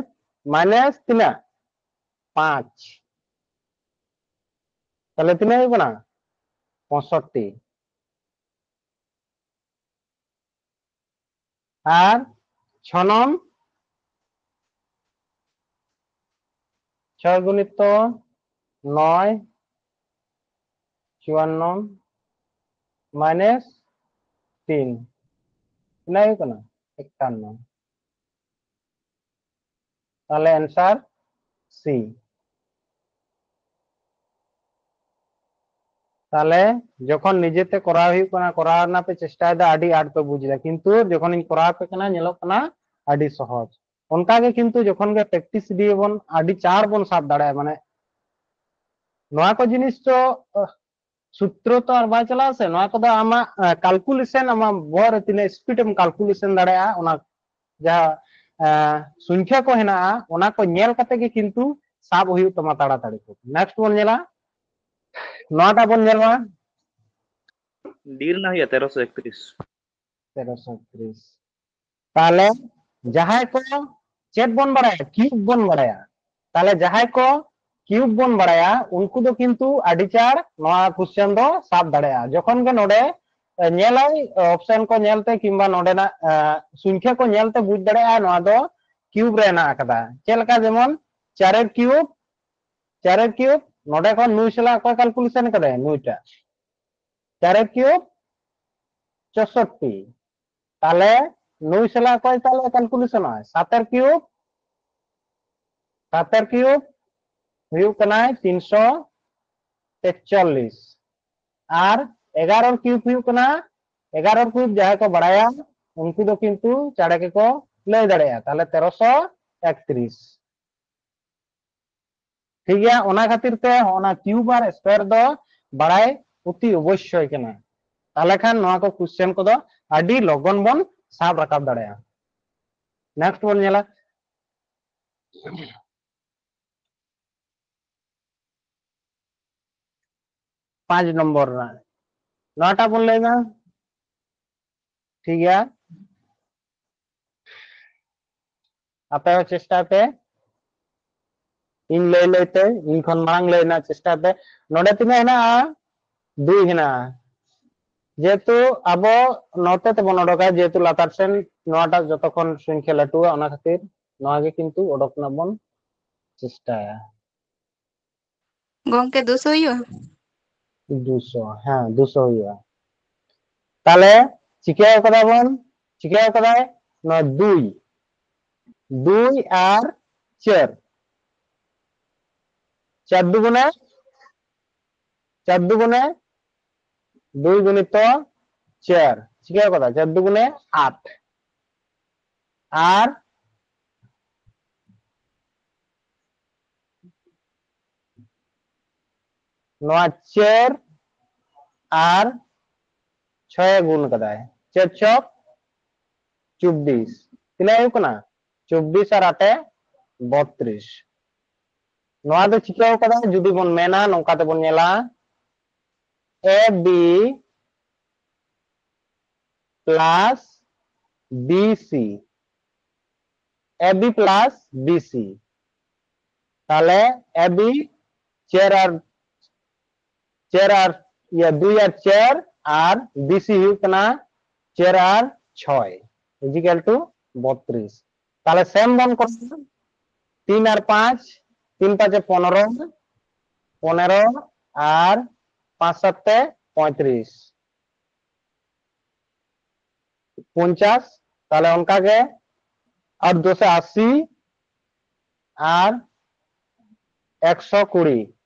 minus ᱛᱤᱱᱟᱹᱜ? ᱯᱟᱸᱪ᱾ ᱛᱟᱦᱞᱮ ᱛᱤᱱᱟᱹᱜ ᱦᱩᱭᱩᱜ ᱠᱟᱱᱟ? ᱯᱚᱸᱭᱥᱚᱴᱴᱤ᱾ ᱟᱨ ᱪᱷᱚ ᱱᱚᱢ, ᱪᱷᱚᱭ ᱜᱩᱱᱤᱛᱚ ᱱᱚᱭ, ᱪᱩᱣᱟᱱᱱᱚ minus ᱛᱤᱱ, ᱛᱤᱱᱟᱹᱜ ᱦᱩᱭᱩᱜ ᱠᱟᱱᱟ? ᱮᱠᱟᱱᱱᱚ᱾ ᱛᱟᱦᱞᱮ answer C᱾ ᱛᱟᱦᱞᱮ ᱡᱚᱠᱷᱚᱱ ᱱᱤᱡᱮᱛᱮ ᱠᱚᱨᱟᱣ ᱦᱩᱭᱩᱜ ᱠᱟᱱᱟ, ᱠᱚᱨᱟᱣ ᱨᱮᱱᱟᱜ ᱯᱮ ᱪᱮᱥᱴᱟᱭᱮᱫᱟ, ᱟᱹᱰᱤ ᱟᱸᱴ ᱯᱮ ᱵᱩᱡᱽ ᱮᱫᱟ, ᱠᱤᱱᱛᱩ ᱡᱚᱠᱷᱚᱱᱤᱧ ᱠᱚᱨᱟᱣ ᱟᱯᱮ ᱠᱟᱱᱟ, ᱧᱮᱞᱚᱜ ᱠᱟᱱᱟ ᱟᱹᱰᱤ ᱥᱚᱦᱚᱡ᱾ ᱚᱱᱠᱟ ᱜᱮ ᱠᱤᱱᱛᱩ ᱡᱚᱠᱷᱚᱱ ᱜᱮ practice ᱤᱫᱤᱭᱟᱵᱚᱱ, ᱟᱹᱰᱤ ᱪᱟᱬ ᱵᱚᱱ ᱥᱟᱵ ᱫᱟᱲᱮᱭᱟᱜᱼᱟ᱾ ᱢᱟᱱᱮ ᱱᱚᱣᱟ ᱠᱚ ᱡᱤᱱᱤᱥ ᱫᱚ, ᱟᱦ, ᱥᱩᱛᱨᱚ ᱛᱚ ᱟᱨ ᱵᱟᱭ ᱪᱟᱞᱟᱜᱼᱟ ᱥᱮ, ᱱᱚᱣᱟ ᱠᱚᱫᱚ ᱟᱢᱟᱜ, ᱟᱦ, calculation, ᱟᱢᱟᱜ ᱵᱚᱦᱚᱜ ᱨᱮ ᱛᱤᱱᱟᱹᱜ speed ᱮᱢ calculation ᱫᱟᱲᱮᱭᱟᱜᱼᱟ, ᱚᱱᱟ ᱡᱟᱦᱟᱸ, ᱟᱦ, ᱥᱚᱝᱠᱷᱟ ᱠᱚ ᱦᱮᱱᱟᱜᱼᱟ, ᱚᱱᱟ ᱠᱚ ᱧᱮᱞ ᱠᱟᱛᱮ ᱜᱮ ᱠᱤᱱᱛᱩ ᱥᱟᱵ ᱦᱩᱭᱩᱜ ᱛᱟᱢᱟ ᱛᱟᱲᱟᱛᱟᱲᱤ ᱠᱚ᱾ Next ᱵᱚᱱ ᱧᱮᱞᱟ, ᱱᱚᱣᱟᱴᱟᱜ ᱵᱚᱱ ᱧᱮᱞᱟ᱾ D ᱨᱮᱱᱟᱜ ᱦᱩᱭᱩᱜᱼᱟ ᱛᱮᱨᱚᱥᱚ ᱮᱠᱛᱨᱤᱥ᱾ ᱛᱮᱨᱚᱥᱚ ᱮᱠᱛᱨᱤᱥ᱾ ᱛᱟᱦᱞᱮ ᱡᱟᱦᱟᱸᱭ ᱠᱚ ᱪᱮᱫ ᱵᱚᱱ ᱵᱟᱲᱟᱭᱟ? Cube ᱵᱚᱱ ᱵᱟᱲᱟᱭᱟ᱾ ᱛᱟᱦᱞᱮ ᱡᱟᱦᱟᱸᱭ ᱠᱚ cube ᱵᱚᱱ ᱵᱟᱲᱟᱭᱟ, ᱩᱱᱠᱩ ᱫᱚ ᱠᱤᱱᱛᱩ ᱟᱹᱰᱤ ᱪᱟᱬ ᱱᱚᱣᱟ question ᱫᱚ ᱥᱟᱵ ᱫᱟᱲᱮᱭᱟᱜᱼᱟ᱾ ᱡᱚᱠᱷᱚᱱ ᱜᱮ ᱱᱚᱰᱮ, ᱮ, ᱧᱮᱞᱟᱭ, option ᱠᱚ ᱧᱮᱞᱛᱮ ᱠᱤᱝᱵᱟ ᱱᱚᱰᱮᱱᱟᱜ, ᱮ, ᱥᱚᱝᱠᱷᱟ ᱠᱚ ᱧᱮᱞᱛᱮ ᱵᱩᱡᱽ ᱫᱟᱲᱮᱭᱟᱜᱼᱟ ᱱᱚᱣᱟ ᱫᱚ cube ᱨᱮ ᱦᱮᱱᱟᱜ ᱟᱠᱟᱫᱟ᱾ ᱪᱮᱫ ᱞᱮᱠᱟ? ᱡᱮᱢᱚᱱ ᱪᱟᱨᱮᱨ cube, ᱪᱟᱨᱮᱨ cube, ᱱᱚᱰᱮ ᱠᱷᱚᱱ ᱱᱩᱭ ᱥᱟᱞᱟᱜ ᱚᱠᱚᱭ calculation ᱠᱟᱫᱟᱭ? ᱱᱩᱭᱴᱟ᱾ ᱪᱟᱨᱮᱨ cube ᱪᱳᱥᱳᱴᱴᱤ, ᱛᱟᱦᱞᱮ ᱱᱩᱭ ᱥᱟᱞᱟᱜ ᱚᱠᱚᱭ ᱛᱟᱦᱞᱮ calculation ᱚᱜᱼᱟᱭ? ᱥᱟᱛᱮᱨ cube, ᱥᱟᱛᱮᱨ cube ᱦᱩᱭᱩᱜ ᱠᱟᱱᱟᱭ ᱛᱤᱱᱥᱚ ᱛᱮᱪᱚᱞᱞᱤᱥ, ᱟᱨ ᱮᱜᱟᱨᱚ cube ᱦᱩᱭᱩᱜ ᱠᱟᱱᱟ, ᱮᱜᱟᱨᱚ cube ᱡᱟᱦᱟᱸᱭ ᱠᱚ ᱵᱟᱲᱟᱭᱟ ᱩᱱᱠᱩ ᱫᱚ ᱠᱤᱱᱛᱩ ᱪᱟᱬᱮ ᱜᱮᱠᱚ ᱞᱟᱹᱭ ᱫᱟᱲᱮᱭᱟᱜᱼᱟ, ᱛᱟᱦᱞᱮ ᱛᱮᱨᱚᱥᱚ ᱮᱠᱛᱨᱤᱥ᱾ ᱴᱷᱤᱠ ᱜᱮᱭᱟ, ᱚᱱᱟ ᱠᱷᱟᱹᱛᱤᱨ ᱛᱮ ᱚᱱᱟ cube ᱟᱨ square ᱫᱚ ᱵᱟᱲᱟᱭ ᱚᱛᱤ ᱚᱵᱚᱥᱥᱚᱭ ᱠᱟᱱᱟ᱾ ᱛᱟᱦᱞᱮ ᱠᱷᱟᱱ ᱱᱚᱣᱟ ᱠᱚ question ᱠᱚᱫᱚ ᱟᱹᱰᱤ ᱞᱚᱜᱚᱱ ᱵᱚᱱ ᱥᱟᱵ ᱨᱟᱠᱟᱵ ᱫᱟᱲᱮᱭᱟᱜᱼᱟ᱾ Next ᱵᱚᱱ ᱧᱮᱞᱟ, ᱯᱟᱸᱪ ᱱᱚᱢᱵᱚᱨ ᱨᱮᱱᱟᱜ ᱱᱚᱣᱟᱴᱟᱜ ᱵᱚᱱ ᱞᱟᱹᱭ ᱮᱫᱟ᱾ ᱴᱷᱤᱠ ᱜᱮᱭᱟ, ᱟᱯᱮ ᱦᱚᱸ ᱪᱮᱥᱴᱟᱭ ᱯᱮ᱾ ᱤᱧ ᱞᱟᱹᱭ ᱞᱟᱹᱭ ᱛᱮ, ᱤᱧ ᱠᱷᱚᱱ ᱢᱟᱲᱟᱝ ᱞᱟᱹᱭ ᱨᱮᱱᱟᱜ ᱪᱮᱥᱴᱟᱭ ᱯᱮ᱾ ᱱᱚᱰᱮ ᱛᱤᱱᱟᱹᱜ ᱦᱮᱱᱟᱜᱼᱟ? ᱫᱩᱭ ᱦᱮᱱᱟᱜᱼᱟ᱾ ᱡᱮᱦᱮᱛᱩ ᱟᱵᱚ ᱱᱚᱛᱮ ᱛᱮᱵᱚᱱ ᱚᱰᱚᱠᱟ, ᱡᱮᱦᱮᱛᱩ ᱞᱟᱛᱟᱨ ᱥᱮᱱ ᱱᱚᱣᱟᱴᱟᱜ ᱡᱚᱛᱚ ᱠᱷᱚᱱ ᱥᱚᱝᱠᱷᱟ ᱞᱟᱹᱴᱩᱣᱟ, ᱚᱱᱟ ᱠᱷᱟᱹᱛᱤᱨ ᱱᱚᱣᱟ ᱜᱮ ᱠᱤᱱᱛᱩ ᱚᱰᱚᱠ ᱨᱮᱱᱟᱜ ᱵᱚᱱ ᱪᱮᱥᱴᱟᱭᱟ᱾ ᱜᱚᱝᱠᱮ, ᱫᱩᱥᱚ ᱦᱩᱭᱩᱜᱼᱟ? ᱫᱩᱥᱚ, ᱦᱮᱸ, ᱫᱩᱥᱚ ᱦᱩᱭᱩᱜᱼᱟ᱾ ᱛᱟᱦᱞᱮ ᱪᱤᱠᱟᱹ ᱠᱟᱫᱟ ᱵᱚᱱ? ᱪᱤᱠᱟᱹ ᱠᱟᱫᱟᱭ? ᱱᱚᱣᱟ ᱫᱩᱭ, ᱫᱩᱭ ᱟᱨ ᱪᱟᱨ, ᱪᱟᱨ ᱫᱩᱜᱩᱱᱮ, ᱪᱟᱨ ᱫᱩᱜᱩᱱᱮ ᱫᱩᱭ ᱜᱩᱱᱤᱛᱚ ᱪᱟᱨ, ᱪᱤᱠᱟᱹ ᱠᱟᱫᱟ? ᱪᱟᱨ ᱫᱩᱜᱩᱱᱮ ᱟᱴ, ᱟᱨ ᱱᱚᱣᱟ ᱪᱟᱨ ᱟᱨ ᱪᱷᱚᱭ ᱮ ᱜᱩᱱ ᱠᱟᱫᱟᱭ, ᱪᱟᱨ ᱪᱷᱚᱠ ᱪᱚᱵᱵᱤᱥ᱾ ᱛᱤᱱᱟᱹᱜ ᱦᱩᱭᱩᱜ ᱠᱟᱱᱟ? ᱪᱚᱵᱵᱤᱥ ᱟᱨ ᱟᱴᱮ ᱵᱚᱛᱨᱤᱥ᱾ ᱱᱚᱣᱟ ᱫᱚ ᱪᱤᱠᱟᱹᱣ ᱠᱟᱫᱟ? ᱡᱩᱫᱤ ᱵᱚᱱ ᱢᱮᱱᱟ, ᱱᱚᱝᱠᱟ ᱛᱮᱵᱚᱱ ᱧᱮᱞᱟ, A B plus B C, A B plus B C᱾ ᱛᱟᱦᱞᱮ A B ᱪᱟᱨ ᱟᱨ ᱪᱟᱨ ᱟᱨ, ᱤᱭᱟᱹ, ᱫᱩᱭ ᱟᱨ ᱪᱟᱨ, ᱟᱨ B C ᱦᱩᱭᱩᱜ ᱠᱟᱱᱟ ᱪᱟᱨ ᱟᱨ ᱪᱷᱚᱭ, is equal to ᱵᱚᱛᱨᱤᱥ᱾ ᱛᱟᱦᱞᱮ ᱥᱮᱢ ᱵᱚᱱ ᱠᱚᱨᱟᱣᱟ, ᱛᱤᱱ ᱟᱨ ᱯᱟᱸᱪ, ᱛᱤᱱ ᱯᱟᱸᱪᱮ ᱯᱚᱱᱮᱨᱚ, ᱯᱚᱱᱮᱨᱚ ᱟᱨ ᱯᱟᱸᱪ ᱥᱟᱛᱮ ᱯᱚᱸᱭᱛᱨᱤᱥ, ᱯᱚᱧᱪᱟᱥ᱾ ᱛᱟᱦᱞᱮ ᱚᱱᱠᱟ ᱜᱮ ᱟᱴ ᱫᱚᱥᱮ ᱟᱥᱤ ᱟᱨ ᱮᱠᱥᱚ ᱠᱩᱲᱤ,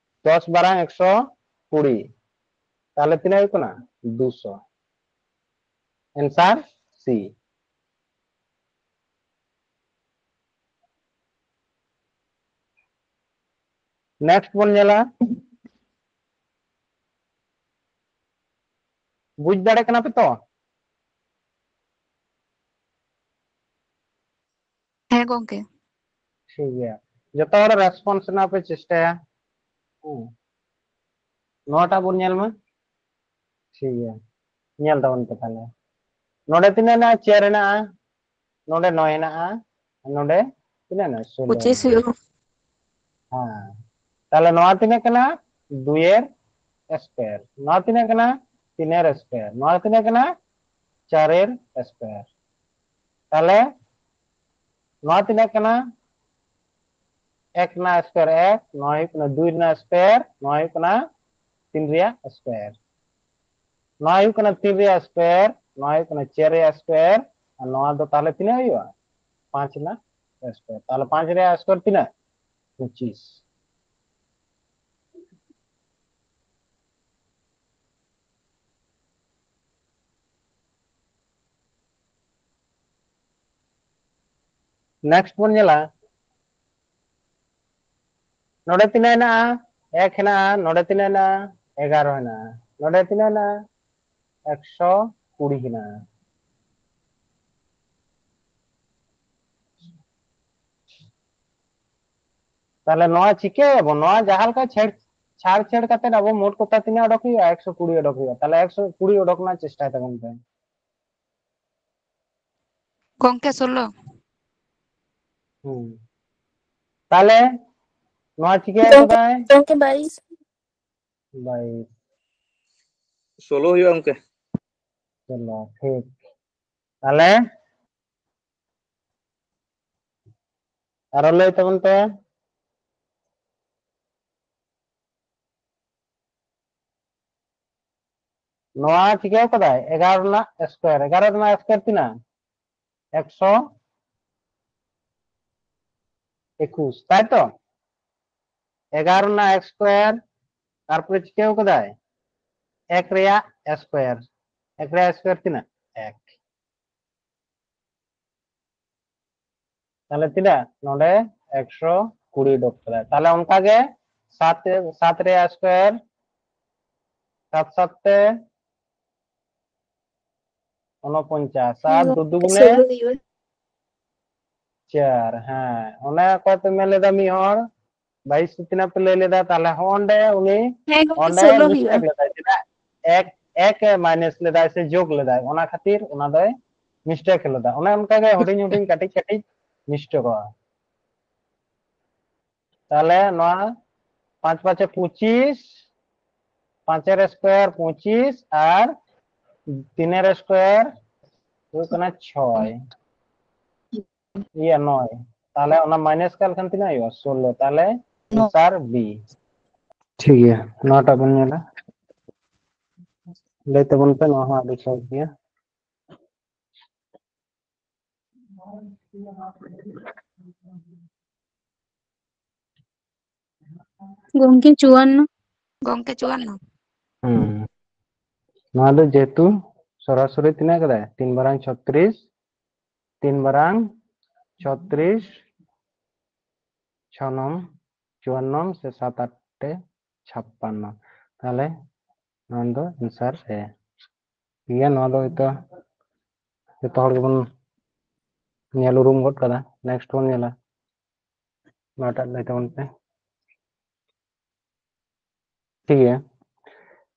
ᱫᱚᱥ ᱵᱟᱨᱟᱝ ᱮᱠᱥᱚ ᱠᱩᱲᱤ, ᱛᱟᱦᱞᱮ ᱛᱤᱱᱟᱹᱜ ᱦᱩᱭᱩᱜ ᱠᱟᱱᱟ? ᱫᱩᱥᱚ᱾ Answer C᱾ Next ᱵᱚᱱ ᱧᱮᱞᱟ, ᱵᱩᱡᱽ ᱫᱟᱲᱮ ᱠᱟᱱᱟ ᱯᱮ ᱛᱚ? ᱦᱮᱸ ᱜᱚᱝᱠᱮ᱾ ᱴᱷᱤᱠ ᱜᱮᱭᱟ, ᱡᱚᱛᱚ ᱦᱚᱲ response ᱨᱮᱱᱟᱜ ᱯᱮ ᱪᱮᱥᱴᱟᱭᱟ᱾ ᱦᱩᱸ᱾ ᱱᱚᱣᱟᱴᱟᱜ ᱵᱚᱱ ᱧᱮᱞ ᱢᱟ᱾ ᱴᱷᱤᱠ ᱜᱮᱭᱟ, ᱧᱮᱞ ᱛᱟᱵᱚᱱ ᱯᱮ ᱛᱟᱦᱞᱮ᱾ ᱱᱚᱰᱮ ᱛᱤᱱᱟᱹᱜ ᱦᱮᱱᱟᱜᱼᱟ? ᱪᱟᱨ ᱦᱮᱱᱟᱜᱼᱟ, ᱱᱚᱰᱮ ᱱᱚᱭ ᱦᱮᱱᱟᱜᱼᱟ, ᱱᱚᱰᱮ ᱛᱤᱱᱟᱹᱜ ᱦᱮᱱᱟᱜᱼᱟ? ᱥᱳᱞᱳ᱾ ᱯᱚᱸᱪᱤᱥ ᱦᱩᱭᱩᱜᱼᱟ᱾ ᱦᱮᱸ, ᱛᱟᱦᱞᱮ ᱱᱚᱣᱟ ᱛᱤᱱᱟᱹᱜ ᱠᱟᱱᱟ? ᱫᱩᱭᱮᱨ ᱥᱠᱚᱭᱟᱨ᱾ ᱱᱚᱣᱟ ᱛᱤᱱᱟᱹᱜ ᱠᱟᱱᱟ? ᱛᱤᱱᱮᱨ ᱥᱠᱚᱭᱟᱨ᱾ ᱱᱚᱣᱟ ᱛᱤᱱᱟᱹᱜ ᱠᱟᱱᱟ? ᱪᱟᱨᱮᱨ ᱥᱠᱚᱭᱟᱨ᱾ ᱛᱟᱦᱞᱮ ᱱᱚᱣᱟ ᱛᱤᱱᱟᱹᱜ ᱠᱟᱱᱟ? ᱮᱠ ᱨᱮᱱᱟᱜ ᱥᱠᱚᱭᱟᱨ ᱮᱠ, ᱱᱚᱣᱟ ᱦᱩᱭᱩᱜ ᱠᱟᱱᱟ ᱫᱩᱭ ᱨᱮᱱᱟᱜ ᱥᱠᱚᱭᱟᱨ, ᱱᱚᱣᱟ ᱦᱩᱭᱩᱜ ᱠᱟᱱᱟ ᱛᱤᱱ ᱨᱮᱭᱟᱜ ᱥᱠᱚᱭᱟᱨ᱾ ᱱᱚᱣᱟ ᱦᱩᱭᱩᱜ ᱠᱟᱱᱟ ᱛᱤᱱ ᱨᱮᱭᱟᱜ ᱥᱠᱚᱭᱟᱨ, ᱱᱚᱣᱟ ᱦᱩᱭᱩᱜ ᱠᱟᱱᱟ ᱪᱟᱨ ᱨᱮᱭᱟᱜ ᱥᱠᱚᱭᱟᱨ, ᱟᱨ ᱱᱚᱣᱟ ᱫᱚ ᱛᱟᱦᱞᱮ ᱛᱤᱱᱟᱹᱜ ᱦᱩᱭᱩᱜᱼᱟ? ᱯᱟᱸᱪ ᱨᱮᱱᱟᱜ ᱥᱠᱚᱭᱟᱨ᱾ ᱛᱟᱦᱞᱮ ᱯᱟᱸᱪ ᱨᱮᱭᱟᱜ ᱥᱠᱚᱭᱟᱨ ᱛᱤᱱᱟᱹᱜ? ᱯᱚᱸᱪᱤᱥ᱾ ᱱᱮᱠᱥᱴ ᱵᱚᱱ ᱧᱮᱞᱟ, ᱱᱚᱰᱮ ᱛᱤᱱᱟᱹᱜ ᱦᱮᱱᱟᱜᱼᱟ? ᱮᱠ ᱦᱮᱱᱟᱜᱼᱟ᱾ ᱱᱚᱰᱮ ᱛᱤᱱᱟᱹᱜ ᱦᱮᱱᱟᱜᱼᱟ? ᱮᱜᱟᱨᱚ ᱦᱮᱱᱟᱜᱼᱟ᱾ ᱱᱚᱰᱮ ᱛᱤᱱᱟᱹᱜ ᱦᱮᱱᱟᱜᱼᱟ? ᱮᱠᱥᱚ ᱠᱩᱲᱤ ᱦᱮᱱᱟᱜᱼᱟ᱾ ᱛᱟᱦᱞᱮ ᱱᱚᱣᱟ ᱪᱤᱠᱟᱹᱭᱟᱵᱚᱱ? ᱱᱚᱣᱟ ᱡᱟᱦᱟᱸ ᱞᱮᱠᱟ ᱪᱷᱮᱲ, ᱪᱷᱟᱲ ᱪᱷᱮᱲ ᱠᱟᱛᱮ ᱟᱵᱚ ᱢᱳᱴ ᱠᱚᱛᱟ ᱛᱤᱱᱟᱹᱜ ᱚᱰᱚᱠ ᱦᱩᱭᱩᱜᱼᱟ? ᱮᱠᱥᱚ ᱠᱩᱲᱤ ᱚᱰᱚᱠ ᱦᱩᱭᱩᱜᱼᱟ᱾ ᱛᱟᱦᱞᱮ ᱮᱠᱥᱚ ᱠᱩᱲᱤ ᱚᱰᱚᱠ ᱨᱮᱱᱟᱜ ᱪᱮᱥᱴᱟᱭ ᱛᱟᱵᱚᱱ ᱯᱮ᱾ ᱜᱚᱝᱠᱮ, ᱥᱳᱞᱳ᱾ ᱦᱩᱸ᱾ ᱛᱟᱦᱞᱮ ᱱᱚᱣᱟ ᱪᱤᱠᱟᱹ ᱜᱚᱝᱠᱮ, ᱠᱟᱫᱟᱭ? ᱜᱚᱝᱠᱮ, ᱵᱟᱭᱤᱥ᱾ ᱵᱟᱭᱤᱥ᱾ ᱥᱳᱞᱳ ᱦᱩᱭᱩᱜᱼᱟ ᱜᱚᱝᱠᱮ᱾ ᱥᱳᱞᱳ, ᱴᱷᱤᱠ᱾ ᱛᱟᱦᱞᱮ ᱟᱨᱚ ᱞᱟᱹᱭ ᱛᱟᱵᱚᱱ ᱯᱮ᱾ ᱱᱚᱣᱟ ᱪᱤᱠᱟᱹ ᱠᱟᱫᱟᱭ? ᱮᱜᱟᱨᱚ ᱨᱮᱱᱟᱜ ᱥᱠᱚᱭᱟᱨ᱾ ᱮᱜᱟᱨᱚ ᱨᱮᱱᱟᱜ ᱥᱠᱚᱭᱟᱨ ᱛᱤᱱᱟᱹᱜ? ᱮᱠᱥᱚ ᱮᱠᱩᱥ, ᱛᱟᱭ ᱛᱚ? ᱮᱜᱟᱨᱚ ᱨᱮᱱᱟᱜ ᱥᱠᱚᱭᱟᱨ, ᱛᱟᱨᱯᱚᱨᱮ ᱪᱤᱠᱟᱹ ᱠᱟᱫᱟᱭ? ᱮᱠ ᱨᱮᱭᱟᱜ ᱥᱠᱚᱭᱟᱨ᱾ ᱮᱠ ᱨᱮᱭᱟᱜ ᱥᱠᱚᱭᱟᱨ ᱛᱤᱱᱟᱹᱜ? ᱮᱠ᱾ ᱛᱟᱦᱞᱮ ᱛᱤᱱᱟᱹᱜ? ᱱᱚᱰᱮ ᱮᱠᱥᱚ ᱠᱩᱲᱤ ᱩᱰᱩᱠ ᱠᱟᱫᱟᱭ᱾ ᱛᱟᱦᱞᱮ ᱚᱱᱠᱟ ᱜᱮ ᱥᱟᱛ, ᱥᱟᱛ ᱨᱮᱭᱟᱜ ᱥᱠᱚᱭᱟᱨ, ᱥᱟᱛ ᱥᱟᱛ ᱛᱮ ᱩᱱᱚᱯᱚᱧᱪᱟᱥ, ᱟᱨ ᱫᱩ ᱫᱩ ᱜᱩᱱᱮ ᱥᱳᱞᱳ ᱦᱩᱭᱩᱜᱼᱟ᱾ ᱪᱟᱨ᱾ ᱦᱮᱸ, ᱚᱱᱮ ᱚᱠᱚᱭ ᱯᱮ ᱢᱮᱱ ᱞᱮᱫᱟ ᱢᱤᱫ ᱦᱚᱲ, ᱵᱟᱭᱤᱥ ᱛᱤᱱᱟᱹᱜ ᱯᱮ ᱞᱟᱹᱭ ᱞᱮᱫᱟ? ᱛᱟᱦᱚᱞᱮ ᱦᱚᱸ ᱚᱸᱰᱮ ᱩᱱᱤ ᱦᱮᱸ ᱜᱚᱝᱠᱮ, ᱚᱸᱰᱮ ᱥᱳᱞᱳ ᱢᱤᱥᱴᱮᱠ ᱦᱩᱭᱩᱜᱼᱟ᱾ ᱞᱮᱫᱟᱭ᱾ ᱪᱮᱫᱟᱜ? ᱮᱠ ᱮᱠ ᱮ ᱢᱟᱭᱱᱟᱥ ᱞᱮᱫᱟᱭ ᱥᱮ ᱡᱳᱜᱽ ᱞᱮᱫᱟᱭ, ᱚᱱᱟ ᱠᱷᱟᱹᱛᱤᱨ ᱚᱱᱟ ᱫᱚᱭ ᱢᱤᱥᱴᱮᱠ ᱞᱮᱫᱟ᱾ ᱚᱱᱮ ᱚᱱᱠᱟᱜᱮ ᱦᱩᱰᱤᱧ ᱦᱩᱰᱤᱧ ᱠᱟᱹᱴᱤᱡ ᱠᱟᱹᱴᱤᱡ ᱢᱤᱥᱴᱮᱠᱚᱜᱼᱟ᱾ ᱛᱟᱦᱚᱞᱮ ᱱᱚᱣᱟ ᱯᱟᱸᱪ ᱯᱟᱸᱪᱮ ᱯᱚᱸᱪᱤᱥ, ᱯᱟᱸᱪᱮᱨ ᱥᱠᱚᱭᱟᱨ ᱯᱚᱸᱪᱤᱥ ᱟᱨ ᱛᱤᱱᱮᱨ ᱥᱠᱚᱭᱟᱨ ᱦᱩᱭᱩᱜ ᱠᱟᱱᱟ ᱪᱷᱚᱭ, ᱤᱭᱟᱹ ᱱᱚᱭ᱾ ᱛᱟᱦᱚᱞᱮ ᱚᱱᱟ ᱢᱟᱭᱱᱟᱥ ᱠᱟᱜ ᱞᱮᱠᱷᱟᱱ ᱛᱤᱱᱟᱹᱜ ᱦᱩᱭᱩᱜᱼᱟ? ᱥᱳᱞᱞᱳ᱾ ᱛᱟᱦᱚᱞᱮ ᱟᱱᱥᱟᱨ ᱵᱤ᱾ ᱴᱷᱤᱠ ᱜᱮᱭᱟ, ᱱᱚᱣᱟᱴᱟᱜ ᱵᱚᱱ ᱧᱮᱞᱟ᱾ ᱞᱟᱹᱭ ᱛᱟᱵᱚᱱ ᱯᱮ, ᱱᱚᱣᱟ ᱦᱚᱸ ᱟᱹᱰᱤ ᱥᱚᱦᱚᱡ ᱜᱮᱭᱟ᱾ ᱜᱚᱝᱠᱮ, ᱪᱩᱣᱟᱱᱱᱚ᱾ ᱜᱚᱝᱠᱮ, ᱪᱩᱣᱟᱱᱱᱚ᱾ ᱦᱩᱸ᱾ ᱱᱚᱣᱟ ᱫᱚ ᱡᱮᱦᱮᱛᱩ ᱥᱚᱨᱟᱥᱚᱨᱤ ᱛᱤᱱᱟᱹᱜ ᱠᱟᱫᱟᱭ? ᱛᱤᱱ ᱵᱟᱨᱟᱝ ᱪᱷᱚᱛᱨᱤᱥ, ᱛᱤᱱ ᱵᱟᱨᱟᱝ ᱪᱷᱚᱛᱨᱤᱥ, ᱪᱷᱚ ᱱᱚᱝ ᱪᱩᱣᱟᱱᱱᱚ ᱥᱮ ᱥᱟᱛ ᱟᱴ ᱛᱮ ᱪᱷᱟᱯᱯᱟᱱᱱᱚ᱾ ᱛᱟᱦᱚᱞᱮ ᱱᱚᱣᱟ ᱫᱚ ᱟᱱᱥᱟᱨ ᱮ᱾ ᱴᱷᱤᱠ ᱜᱮᱭᱟ, ᱱᱚᱣᱟ ᱫᱚ ᱦᱚᱭᱛᱚ ᱡᱚᱛᱚ ᱦᱚᱲ ᱜᱮᱵᱚᱱ ᱧᱮᱞ ᱩᱨᱩᱢ ᱜᱚᱫ ᱠᱟᱫᱟ᱾ ᱱᱮᱠᱥᱴ ᱵᱚᱱ ᱧᱮᱞᱟ, ᱱᱚᱣᱟᱴᱟᱜ ᱞᱟᱹᱭ ᱛᱟᱵᱚᱱ ᱯᱮ᱾ ᱴᱷᱤᱠ ᱜᱮᱭᱟ,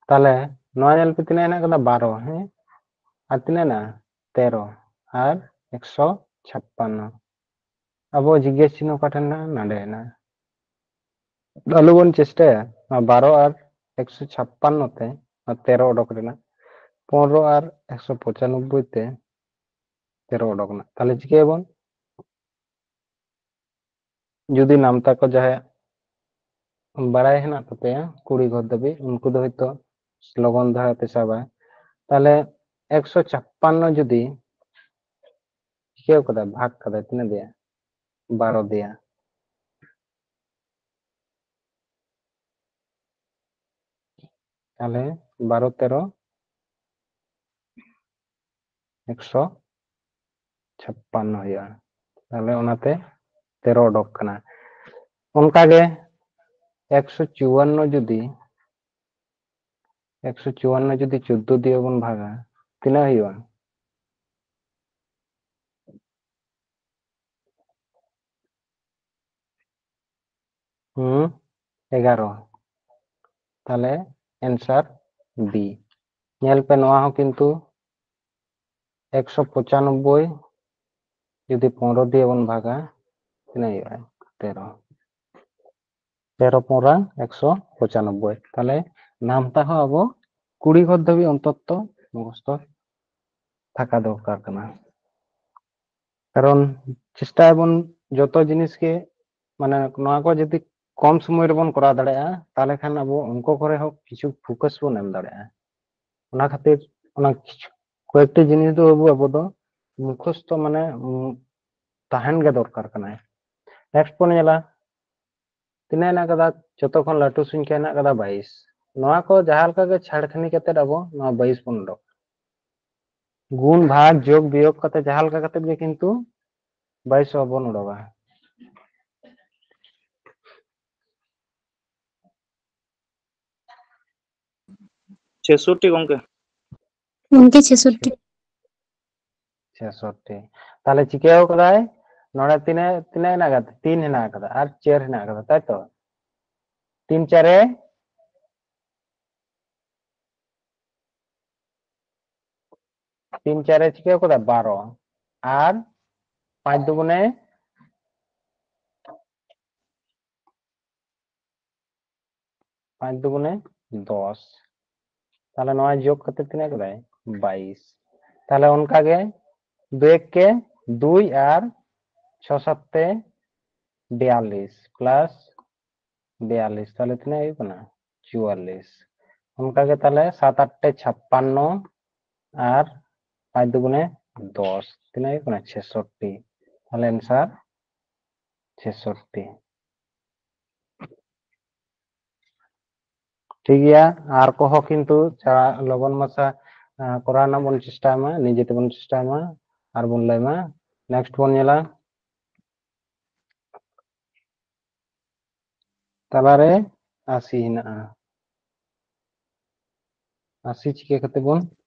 ᱛᱟᱦᱚᱞᱮ ᱱᱚᱣᱟ ᱧᱮᱞ ᱯᱮ, ᱛᱤᱱᱟᱹᱜ ᱦᱮᱱᱟᱜ ᱠᱟᱫᱟ? ᱵᱟᱨᱚ, ᱦᱮᱸ, ᱟᱨ ᱛᱤᱱᱟᱹᱜ ᱦᱮᱱᱟᱜᱼᱟ? ᱛᱮᱨᱚ ᱟᱨ ᱮᱠᱥᱚ ᱪᱷᱟᱯᱯᱟᱱᱱᱚ᱾ ᱟᱵᱚ ᱡᱤᱜᱽᱜᱮᱥ ᱪᱤᱱᱦᱚ ᱚᱠᱟ ᱴᱷᱮᱱ ᱦᱮᱱᱟᱜᱼᱟ? ᱱᱚᱰᱮ ᱦᱮᱱᱟᱜᱼᱟ᱾ ᱟᱞᱚ ᱵᱚᱱ ᱪᱮᱥᱴᱟᱭᱟ ᱱᱚᱣᱟ ᱵᱟᱨᱚ ᱟᱨ ᱮᱠᱥᱚ ᱪᱷᱟᱯᱯᱟᱱᱱᱚ ᱛᱮ ᱱᱚᱣᱟ ᱛᱮᱨᱚ ᱚᱰᱚᱠ ᱨᱮᱱᱟᱜ, ᱯᱚᱱᱨᱚ ᱟᱨ ᱮᱠᱥᱚ ᱯᱚᱸᱪᱟᱱᱚᱵᱵᱳᱭ ᱛᱮ ᱛᱮᱨᱚ ᱚᱰᱚᱠ ᱮᱱᱟ᱾ ᱛᱟᱦᱚᱞᱮ ᱪᱤᱠᱟᱹᱭᱟᱵᱚᱱ? ᱡᱩᱫᱤ ᱱᱟᱢᱛᱟ ᱠᱚ ᱡᱟᱦᱟᱸᱭᱟᱜ ᱵᱟᱲᱟᱭ ᱦᱮᱱᱟᱜ ᱛᱟᱯᱮᱭᱟ ᱠᱩᱲᱤ ᱜᱷᱚᱨ ᱫᱷᱟᱹᱵᱤᱡ, ᱩᱱᱠᱩ ᱫᱚ ᱦᱚᱭᱛᱚ ᱞᱚᱜᱚᱱ ᱫᱷᱟᱨᱟ ᱯᱮ ᱥᱟᱵᱟ᱾ ᱛᱟᱦᱚᱞᱮ ᱮᱠᱥᱚ ᱪᱷᱟᱯᱯᱟᱱᱱᱚ ᱡᱩᱫᱤ ᱪᱤᱠᱟᱹᱣ ᱠᱟᱫᱟ, ᱵᱷᱟᱜᱽ ᱠᱟᱫᱟ, ᱛᱤᱱᱟᱹᱜ ᱫᱮᱭᱟ? ᱵᱟᱨᱚ ᱫᱮᱭᱟ᱾ ᱛᱟᱦᱚᱞᱮ ᱵᱟᱨᱚ ᱛᱮᱨᱚ ᱮᱠᱥᱚ ᱪᱷᱟᱯᱯᱟᱱᱱᱚ ᱦᱩᱭᱩᱜᱼᱟ᱾ ᱛᱟᱦᱚᱞᱮ ᱚᱱᱟᱛᱮ ᱛᱮᱨᱚ ᱚᱰᱚᱠ ᱠᱟᱱᱟ᱾ ᱚᱱᱠᱟᱜᱮ ᱮᱠᱥᱚ ᱪᱩᱣᱟᱱᱱᱚ ᱡᱩᱫᱤ, ᱮᱠᱥᱚ ᱪᱩᱣᱟᱱᱱᱚ ᱡᱩᱫᱤ ᱪᱳᱫᱽᱫᱳ ᱫᱤᱭᱮ ᱵᱚᱱ ᱵᱷᱟᱜᱟ, ᱛᱤᱱᱟᱹᱜ ᱦᱩᱭᱩᱜᱼᱟ? ᱦᱩᱸ, ᱮᱜᱟᱨᱚ᱾ ᱛᱟᱦᱞᱮ answer B᱾ ᱧᱮᱞ ᱯᱮ, ᱱᱚᱣᱟ ᱦᱚᱸ ᱠᱤᱱᱛᱩ ᱮᱠᱥᱚ ᱯᱚᱸᱪᱟᱱᱚᱵᱵᱳᱭ ᱡᱩᱫᱤ ᱯᱚᱱᱨᱚ ᱫᱤᱭᱮ ᱵᱚᱱ ᱵᱷᱟᱜᱟ, ᱛᱤᱱᱟᱹᱜ ᱦᱩᱭᱩᱜᱼᱟ? ᱛᱮᱨᱚ᱾ ᱛᱮᱨᱚ ᱯᱚᱱᱨᱟ ᱮᱠᱥᱚ ᱯᱚᱸᱪᱟᱱᱚᱵᱵᱳᱭ᱾ ᱛᱟᱦᱞᱮ ᱱᱟᱢᱛᱟ ᱦᱚᱸ ᱟᱵᱚ ᱠᱩᱲᱤ ᱜᱷᱚᱨ ᱫᱷᱟᱹᱵᱤᱡ ᱚᱱᱛᱚᱛᱚ ᱢᱩᱠᱷᱚᱥᱛᱚ ᱛᱷᱟᱠᱟ ᱫᱚᱨᱠᱟᱨ ᱠᱟᱱᱟ᱾ ᱠᱟᱨᱚᱱ ᱪᱮᱥᱴᱟᱭᱟᱵᱚᱱ ᱡᱚᱛᱚ ᱡᱤᱱᱤᱥ ᱜᱮ, ᱢᱟᱱᱮ ᱱᱚᱣᱟ ᱠᱚ ᱡᱩᱫᱤ ᱠᱚᱢ ᱥᱚᱢᱚᱭ ᱨᱮᱵᱚᱱ ᱠᱚᱨᱟᱣ ᱫᱟᱲᱮᱭᱟᱜᱼᱟ, ᱛᱟᱦᱚᱞᱮ ᱠᱷᱟᱱ ᱟᱵᱚ ᱚᱝᱠᱚ ᱠᱚᱨᱮ ᱦᱚᱸ ᱠᱤᱪᱷᱩ focus ᱵᱚᱱ ᱮᱢ ᱫᱟᱲᱮᱭᱟᱜᱼᱟ᱾ ᱚᱱᱟ ᱠᱷᱟᱹᱛᱤᱨ ᱚᱱᱟ ᱠᱤᱪᱷᱩ ᱠᱚᱭᱮᱠᱴᱤ ᱡᱤᱱᱤᱥ ᱫᱚ ᱟᱵᱚ, ᱟᱵᱚ ᱫᱚ ᱢᱩᱠᱷᱚᱥᱛᱚ ᱢᱟᱱᱮ, ᱩᱸ, ᱛᱟᱦᱮᱱ ᱜᱮ ᱫᱚᱨᱠᱟᱨ ᱠᱟᱱᱟ᱾ Next ᱵᱚᱱ ᱧᱮᱞᱟ, ᱛᱤᱱᱟᱹᱜ ᱦᱮᱱᱟᱜ ᱠᱟᱫᱟ? ᱡᱚᱛᱚ ᱠᱷᱚᱱ ᱞᱟᱹᱴᱩ ᱥᱚᱝᱠᱷᱟ ᱦᱮᱱᱟᱜ ᱠᱟᱫᱟ ᱵᱟᱭᱤᱥ᱾ ᱱᱚᱣᱟ ᱠᱚ ᱡᱟᱦᱟᱸ ᱞᱮᱠᱟ ᱜᱮ ᱪᱷᱟᱲᱠᱷᱟᱹᱱᱤ ᱠᱟᱛᱮᱫ ᱟᱵᱚ ᱱᱚᱣᱟ ᱵᱟᱭᱤᱥ ᱵᱚᱱ ᱩᱰᱩᱠ, ᱜᱩᱱ ᱵᱷᱟᱜᱽ ᱡᱳᱜᱽ ᱵᱤᱭᱳᱜᱽ ᱠᱟᱛᱮ ᱡᱟᱦᱟᱸ ᱞᱮᱠᱟ ᱠᱟᱛᱮᱫ ᱜᱮ ᱠᱤᱱᱛᱩ ᱵᱟᱭᱤᱥ ᱵᱚᱱ ᱩᱰᱩᱠᱟ᱾ ᱪᱷᱮᱥᱚᱴᱴᱤ ᱜᱚᱝᱠᱮ᱾ ᱜᱚᱝᱠᱮ, ᱪᱷᱮᱥᱚᱴᱴᱤ᱾ ᱪᱷᱮᱥᱚᱴᱴᱤ᱾ ᱛᱟᱦᱞᱮ ᱪᱤᱠᱟᱹᱣ ᱠᱟᱫᱟᱭ? ᱱᱚᱰᱮ ᱛᱤᱱᱟᱹᱜ, ᱛᱤᱱᱟᱹᱜ ᱦᱮᱱᱟᱜ ᱠᱟᱫᱟ? ᱛᱤᱱ ᱦᱮᱱᱟᱜ ᱠᱟᱫᱟ ᱟᱨ ᱪᱟᱨ ᱦᱮᱱᱟᱜ ᱠᱟᱫᱟ, ᱛᱟᱭ ᱛᱚ? ᱛᱤᱱ ᱪᱟᱨᱮ, ᱛᱤᱱ ᱪᱟᱨᱮ ᱪᱤᱠᱟᱹᱣ ᱠᱟᱫᱟ? ᱵᱟᱨᱚ᱾ ᱟᱨ ᱯᱟᱸᱪ ᱫᱩᱜᱩᱱᱮ ᱯᱟᱸᱪ ᱫᱩᱜᱩᱱᱮ ᱫᱚᱥ᱾ ᱛᱟᱦᱞᱮ ᱱᱚᱣᱟ ᱡᱳᱜᱽ ᱠᱟᱛᱮ ᱛᱤᱱᱟᱹᱜ ᱠᱮᱫᱟᱭ? ᱵᱟᱭᱤᱥ᱾ ᱛᱟᱦᱞᱮ ᱚᱱᱠᱟ ᱜᱮ ᱫᱩ ᱮᱠᱮ ᱫᱩᱭ ᱟᱨ ᱪᱷᱚ ᱥᱟᱛᱮ ᱵᱤᱭᱟᱞᱞᱤᱥ plus ᱵᱤᱭᱟᱞᱞᱤᱥ, ᱛᱟᱦᱞᱮ ᱛᱤᱱᱟᱹᱜ ᱦᱩᱭᱩᱜ ᱠᱟᱱᱟ? ᱪᱩᱣᱟᱞᱞᱤᱥ᱾ ᱚᱱᱠᱟ ᱜᱮ ᱛᱟᱦᱞᱮ ᱥᱟᱛ ᱟᱴ ᱛᱮ ᱪᱷᱟᱯᱯᱟᱱᱱᱚ ᱟᱨ ᱯᱟᱸᱪ ᱫᱩᱜᱩᱱᱮ ᱫᱚᱥ, ᱛᱤᱱᱟᱹᱜ ᱦᱩᱭᱩᱜ ᱠᱟᱱᱟ? ᱪᱷᱮᱥᱚᱴᱴᱤ᱾ ᱛᱟᱦᱞᱮ answer ᱪᱷᱮᱥᱚᱴᱴᱤ᱾ ᱴᱷᱤᱠ ᱜᱮᱭᱟ, ᱟᱨ ᱠᱚᱦᱚᱸ ᱠᱤᱱᱛᱩ ᱪᱟ-, ᱞᱚᱜᱚᱱ ᱢᱟᱪᱷᱟ, ᱟᱸ, ᱠᱚᱨᱟᱣ ᱨᱮᱱᱟᱜ ᱵᱚᱱ ᱪᱮᱥᱴᱟᱭ ᱢᱟ, ᱱᱤᱡᱮ ᱛᱮᱵᱚᱱ ᱪᱮᱥᱴᱟᱭ ᱢᱟ ᱟᱨ ᱵᱚᱱ ᱞᱟᱹᱭ ᱢᱟ᱾ Next ᱵᱚᱱ ᱧᱮᱞᱟ, ᱛᱟᱞᱟᱨᱮ ᱟᱥᱤ ᱦᱮᱱᱟᱜᱼᱟ᱾ ᱟᱥᱤ ᱪᱤᱠᱟᱹ ᱠᱟᱛᱮ ᱵᱚᱱ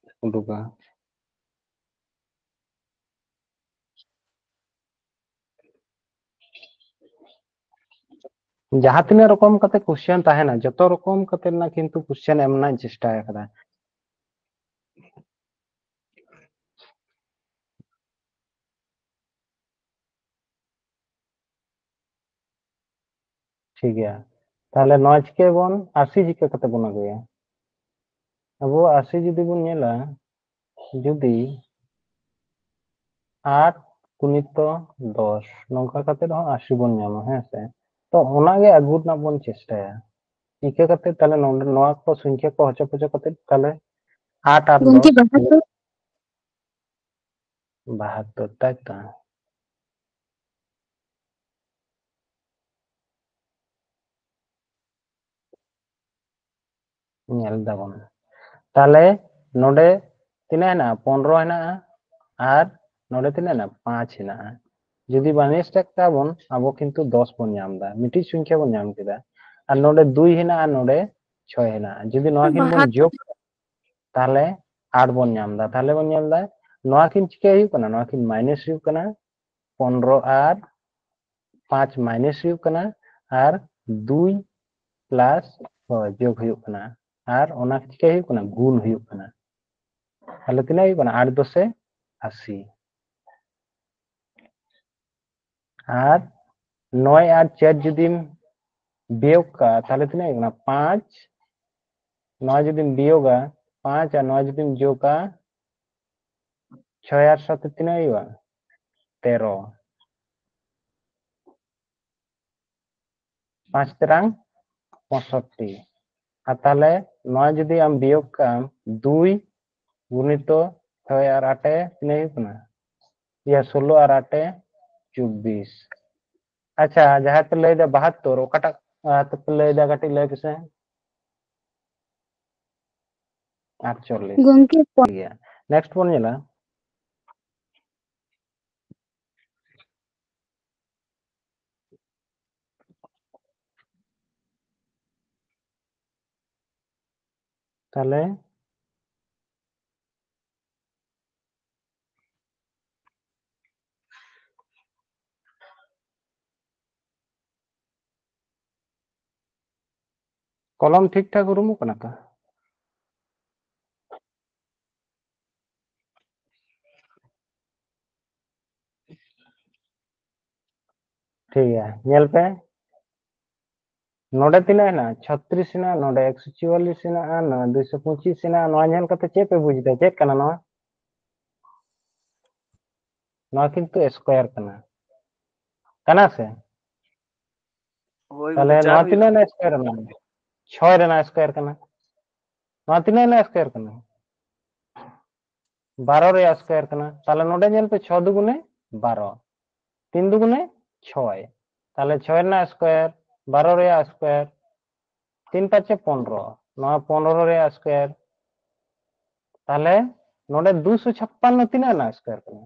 ᱩᱰᱩᱠᱟ? ᱡᱟᱦᱟᱸ ᱛᱤᱱᱟᱹᱜ ᱨᱚᱠᱚᱢ ᱠᱟᱛᱮ ᱠᱚᱥᱪᱮᱱ ᱛᱟᱦᱮᱱᱟ, ᱡᱚᱛᱚ ᱨᱚᱠᱚᱢ ᱠᱟᱛᱮ ᱨᱮᱱᱟᱜ ᱠᱤᱱᱛᱩ ᱠᱚᱥᱪᱮᱱ ᱮᱢ ᱨᱮᱱᱟᱜ ᱤᱧ ᱪᱮᱥᱴᱟ ᱟᱠᱟᱫᱟ᱾ ᱴᱷᱤᱠ ᱜᱮᱭᱟ, ᱛᱟᱦᱞᱮ ᱱᱚᱣᱟ ᱪᱤᱠᱟᱹᱭᱟᱵᱚᱱ, ᱟᱥᱤ ᱪᱤᱠᱟᱹ ᱠᱟᱛᱮ ᱵᱚᱱ ᱟᱹᱜᱩᱭᱟ? ᱟᱵᱚ ᱟᱥᱤ ᱡᱩᱫᱤ ᱵᱚᱱ ᱧᱮᱞᱟ, ᱡᱩᱫᱤ ᱟᱴ ᱜᱩᱱᱤᱛᱚ ᱫᱚᱥ, ᱱᱚᱝᱠᱟ ᱠᱟᱛᱮ ᱦᱚᱸ ᱟᱥᱤ ᱵᱚᱱ ᱧᱟᱢᱟ, ᱦᱮᱸ ᱥᱮ? ᱛᱚ ᱚᱱᱟᱜᱮ ᱟᱹᱜᱩ ᱨᱮᱱᱟᱜ ᱵᱚᱱ ᱪᱮᱥᱴᱟᱭᱟ᱾ ᱪᱤᱠᱟᱹ ᱠᱟᱛᱮ ᱛᱟᱦᱞᱮ ᱱᱚᱰᱮ ᱱᱚᱣᱟ ᱠᱚ ᱥᱚᱝᱠᱷᱟ ᱠᱚ ᱦᱚᱪᱚ ᱯᱚᱪᱚ ᱠᱟᱛᱮ ᱛᱟᱦᱞᱮ ᱟᱴ ᱟᱨ ᱜᱚᱝᱠᱮ, ᱫᱚᱥ, ᱵᱟᱦᱟᱛᱛᱳᱨ᱾ ᱵᱟᱦᱟᱛᱛᱳᱨ, ᱛᱟᱭ ᱛᱚ? ᱧᱮᱞ ᱫᱟᱵᱚᱱ᱾ ᱛᱟᱦᱞᱮ ᱱᱚᱰᱮ ᱛᱤᱱᱟᱹᱜ ᱦᱮᱱᱟᱜᱼᱟ? ᱯᱚᱱᱨᱚ ᱦᱮᱱᱟᱜᱼᱟ᱾ ᱟᱨ ᱱᱚᱰᱮ ᱛᱤᱱᱟᱹᱜ ᱦᱮᱱᱟᱜᱼᱟ? ᱯᱟᱸᱪ ᱦᱮᱱᱟᱜᱼᱟ᱾ ᱡᱩᱫᱤ ᱵᱟᱝ ᱢᱤᱥᱴᱮᱠ ᱛᱟᱵᱚᱱ, ᱟᱵᱚ ᱠᱤᱱᱛᱩ ᱫᱚᱥ ᱵᱚᱱ ᱧᱟᱢ ᱮᱫᱟ, ᱢᱤᱫᱴᱤᱡ ᱥᱚᱝᱠᱷᱟ ᱵᱚᱱ ᱧᱟᱢ ᱠᱮᱫᱟ᱾ ᱟᱨ ᱱᱚᱰᱮ ᱫᱩᱭ ᱦᱮᱱᱟᱜᱼᱟ, ᱱᱚᱰᱮ ᱪᱷᱚᱭ ᱦᱮᱱᱟᱜᱼᱟ᱾ ᱡᱩᱫᱤ ᱱᱚᱣᱟ ᱠᱤᱱ ᱵᱚᱱ ᱵᱟᱦᱟᱛᱛᱳᱨ᱾ ᱡᱳᱜᱽ, ᱛᱟᱦᱞᱮ ᱟᱴ ᱵᱚᱱ ᱧᱟᱢ ᱮᱫᱟ᱾ ᱛᱟᱦᱞᱮ ᱵᱚᱱ ᱧᱮᱞ ᱮᱫᱟ, ᱱᱚᱣᱟ ᱠᱤᱱ ᱪᱤᱠᱟᱹ ᱦᱩᱭᱩᱜ ᱠᱟᱱᱟ? ᱱᱚᱣᱟ ᱠᱤᱱ ᱢᱟᱭᱱᱟᱥ ᱦᱩᱭᱩᱜ ᱠᱟᱱᱟ, ᱯᱚᱱᱨᱚ ᱟᱨ ᱯᱟᱸᱪ ᱢᱟᱭᱱᱟᱥ ᱦᱩᱭᱩᱜ ᱠᱟᱱᱟ, ᱟᱨ ᱫᱩᱭ ᱯᱞᱟᱥ ᱪᱷᱚᱭ ᱡᱳᱜᱽ ᱦᱩᱭᱩᱜ ᱠᱟᱱᱟ, ᱟᱨ ᱚᱱᱟ ᱪᱤᱠᱟᱹ ᱦᱩᱭᱩᱜ ᱠᱟᱱᱟ? ᱜᱩᱱ ᱦᱩᱭᱩᱜ ᱠᱟᱱᱟ᱾ ᱛᱟᱦᱞᱮ ᱛᱤᱱᱟᱹᱜ ᱦᱩᱭᱩᱜ ᱠᱟᱱᱟ? ᱟᱴ ᱫᱚᱥᱮ ᱟᱥᱤ᱾ ᱟᱨ ᱱᱚᱭ ᱟᱨ ᱪᱟᱨ ᱡᱩᱫᱤᱢ ᱵᱤᱭᱳᱜᱽ ᱠᱟᱜᱼᱟ, ᱛᱟᱦᱞᱮ ᱛᱤᱱᱟᱹᱜ ᱦᱩᱭᱩᱜ ᱠᱟᱱᱟ? ᱯᱟᱸᱪ᱾ ᱱᱚᱣᱟ ᱡᱩᱫᱤᱢ ᱵᱤᱭᱳᱜᱟ, ᱯᱟᱸᱪ, ᱟᱨ ᱱᱚᱣᱟ ᱡᱩᱫᱤᱢ ᱡᱳᱜᱟ, ᱪᱷᱚᱭ ᱟᱨ ᱥᱟᱛᱮ ᱛᱤᱱᱟᱹᱜ ᱦᱩᱭᱩᱜᱼᱟ? ᱛᱮᱨᱚ᱾ ᱯᱟᱸᱪ ᱛᱮᱨᱟᱝ ᱯᱚᱸᱭᱥᱚᱴᱴᱤ᱾ ᱟᱨ ᱛᱟᱦᱞᱮ ᱱᱚᱣᱟ ᱡᱩᱫᱤ ᱟᱢ ᱵᱤᱭᱳᱜᱽ ᱠᱟᱜ ᱟᱢ, ᱫᱩᱭ ᱜᱩᱱᱤᱛᱚ ᱪᱷᱚᱭ ᱟᱨ ᱟᱴᱮ ᱛᱤᱱᱟᱹᱜ ᱦᱩᱭᱩᱜ ᱠᱟᱱᱟ? ᱤᱭᱟᱹ, ᱥᱳᱞᱳ ᱟᱨ ᱟᱴᱮ ᱪᱚᱵᱵᱤᱥ᱾ ᱟᱪᱪᱷᱟ, ᱡᱟᱦᱟᱸᱭ ᱯᱮ ᱞᱟᱹᱭᱫᱟ ᱵᱟᱦᱟᱛᱛᱳᱨ, ᱚᱠᱟᱴᱟᱜ, ᱟᱸ, ᱛᱮᱯᱮ ᱞᱟᱹᱭᱫᱟ? ᱠᱟᱹᱴᱤᱡ ᱞᱟᱹᱭ ᱯᱮᱥᱮ᱾ ᱟᱴᱪᱚᱞᱞᱤᱥ᱾ ᱜᱚᱝᱠᱮ, ᱴᱷᱤᱠ ᱜᱮᱭᱟ, ᱱᱮᱠᱥᱴ ᱵᱚᱱ ᱧᱮᱞᱟ᱾ ᱛᱟᱦᱞᱮ ᱠᱚᱞᱚᱢ ᱴᱷᱤᱠ ᱴᱷᱟᱠ ᱩᱨᱩᱢᱚᱜ ᱠᱟᱱᱟ ᱛᱚ? ᱴᱷᱤᱠ ᱜᱮᱭᱟ, ᱧᱮᱞ ᱯᱮ, ᱱᱚᱰᱮ ᱛᱤᱱᱟᱹᱜ ᱦᱮᱱᱟᱜᱼᱟ? ᱪᱷᱚᱛᱨᱤᱥ ᱦᱮᱱᱟᱜᱼᱟ, ᱱᱚᱰᱮ ᱮᱠᱥᱚ ᱪᱩᱣᱟᱞᱞᱤᱥ ᱦᱮᱱᱟᱜᱼᱟ, ᱱᱚᱰᱮ ᱫᱩᱭᱥᱚ ᱯᱚᱸᱪᱤᱥ ᱦᱮᱱᱟᱜᱼᱟ᱾ ᱱᱚᱣᱟ ᱧᱮᱞ ᱠᱟᱛᱮ ᱪᱮᱫ ᱯᱮ ᱵᱩᱡᱽ ᱮᱫᱟ? ᱪᱮᱫ ᱠᱟᱱᱟ ᱱᱚᱣᱟ? ᱱᱚᱣᱟ ᱠᱤᱱᱛᱩ ᱥᱠᱚᱭᱟᱨ ᱠᱟᱱᱟ, ᱠᱟᱱᱟ ᱥᱮ? ᱦᱳᱭ, ᱛᱟᱦᱞᱮ ᱜᱚᱝᱠᱮ, ᱪᱟᱨ ᱱᱚᱣᱟ ᱦᱩᱭᱩᱜᱼᱟ᱾ ᱛᱤᱱᱟᱹᱜ ᱨᱮᱱᱟᱜ ᱥᱠᱚᱭᱟᱨ ᱠᱟᱱᱟ? ᱪᱷᱚᱭ ᱨᱮᱱᱟᱜ ᱥᱠᱚᱭᱟᱨ ᱠᱟᱱᱟ᱾ ᱱᱚᱣᱟ ᱛᱤᱱᱟᱹᱜ ᱨᱮᱱᱟᱜ ᱥᱠᱚᱭᱟᱨ ᱠᱟᱱᱟ? ᱵᱟᱨᱚ ᱨᱮᱭᱟᱜ ᱥᱠᱚᱭᱟᱨ ᱠᱟᱱᱟ᱾ ᱛᱟᱦᱞᱮ ᱱᱚᱰᱮ ᱧᱮᱞ ᱯᱮ, ᱪᱷᱚ ᱫᱩᱜᱩᱱᱮ ᱵᱟᱨᱚ, ᱛᱤᱱ ᱫᱩᱜᱩᱱᱮ ᱪᱷᱚᱭ, ᱛᱟᱦᱞᱮ ᱪᱷᱚᱭ ᱨᱮᱱᱟᱜ ᱥᱠᱚᱭᱟᱨ, ᱵᱟᱨᱚ ᱨᱮᱭᱟᱜ ᱥᱠᱚᱭᱟᱨ, ᱛᱤᱱ ᱯᱟᱸᱪᱮ ᱯᱚᱱᱨᱚ, ᱱᱚᱣᱟ ᱯᱚᱱᱨᱚ ᱨᱮᱭᱟᱜ ᱥᱠᱚᱭᱟᱨ᱾ ᱛᱟᱦᱞᱮ ᱱᱚᱰᱮ ᱫᱩᱥᱚ ᱪᱷᱟᱯᱯᱟᱱᱱᱚ ᱛᱤᱱᱟᱹᱜ ᱨᱮᱱᱟᱜ ᱥᱠᱚᱭᱟᱨ ᱠᱟᱱᱟ?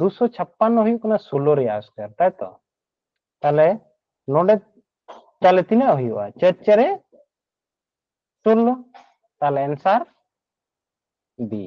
ᱫᱩᱥᱚ ᱪᱷᱟᱯᱯᱟᱱᱱᱚ ᱦᱩᱭᱩᱜ ᱠᱟᱱᱟ ᱥᱳᱞᱳ ᱨᱮᱭᱟᱜ ᱥᱠᱚᱭᱟᱨ, ᱛᱟᱭ ᱛᱚ? ᱛᱟᱦᱞᱮ ᱱᱚᱰᱮ ᱛᱟᱦᱞᱮ ᱛᱤᱱᱟᱹᱜ ᱦᱩᱭᱩᱜᱼᱟ? ᱪᱟᱨ ᱪᱟᱨᱮ ᱥᱳᱞᱳ, ᱛᱟᱦᱞᱮ ᱮᱱᱥᱟᱨ ᱵᱤ᱾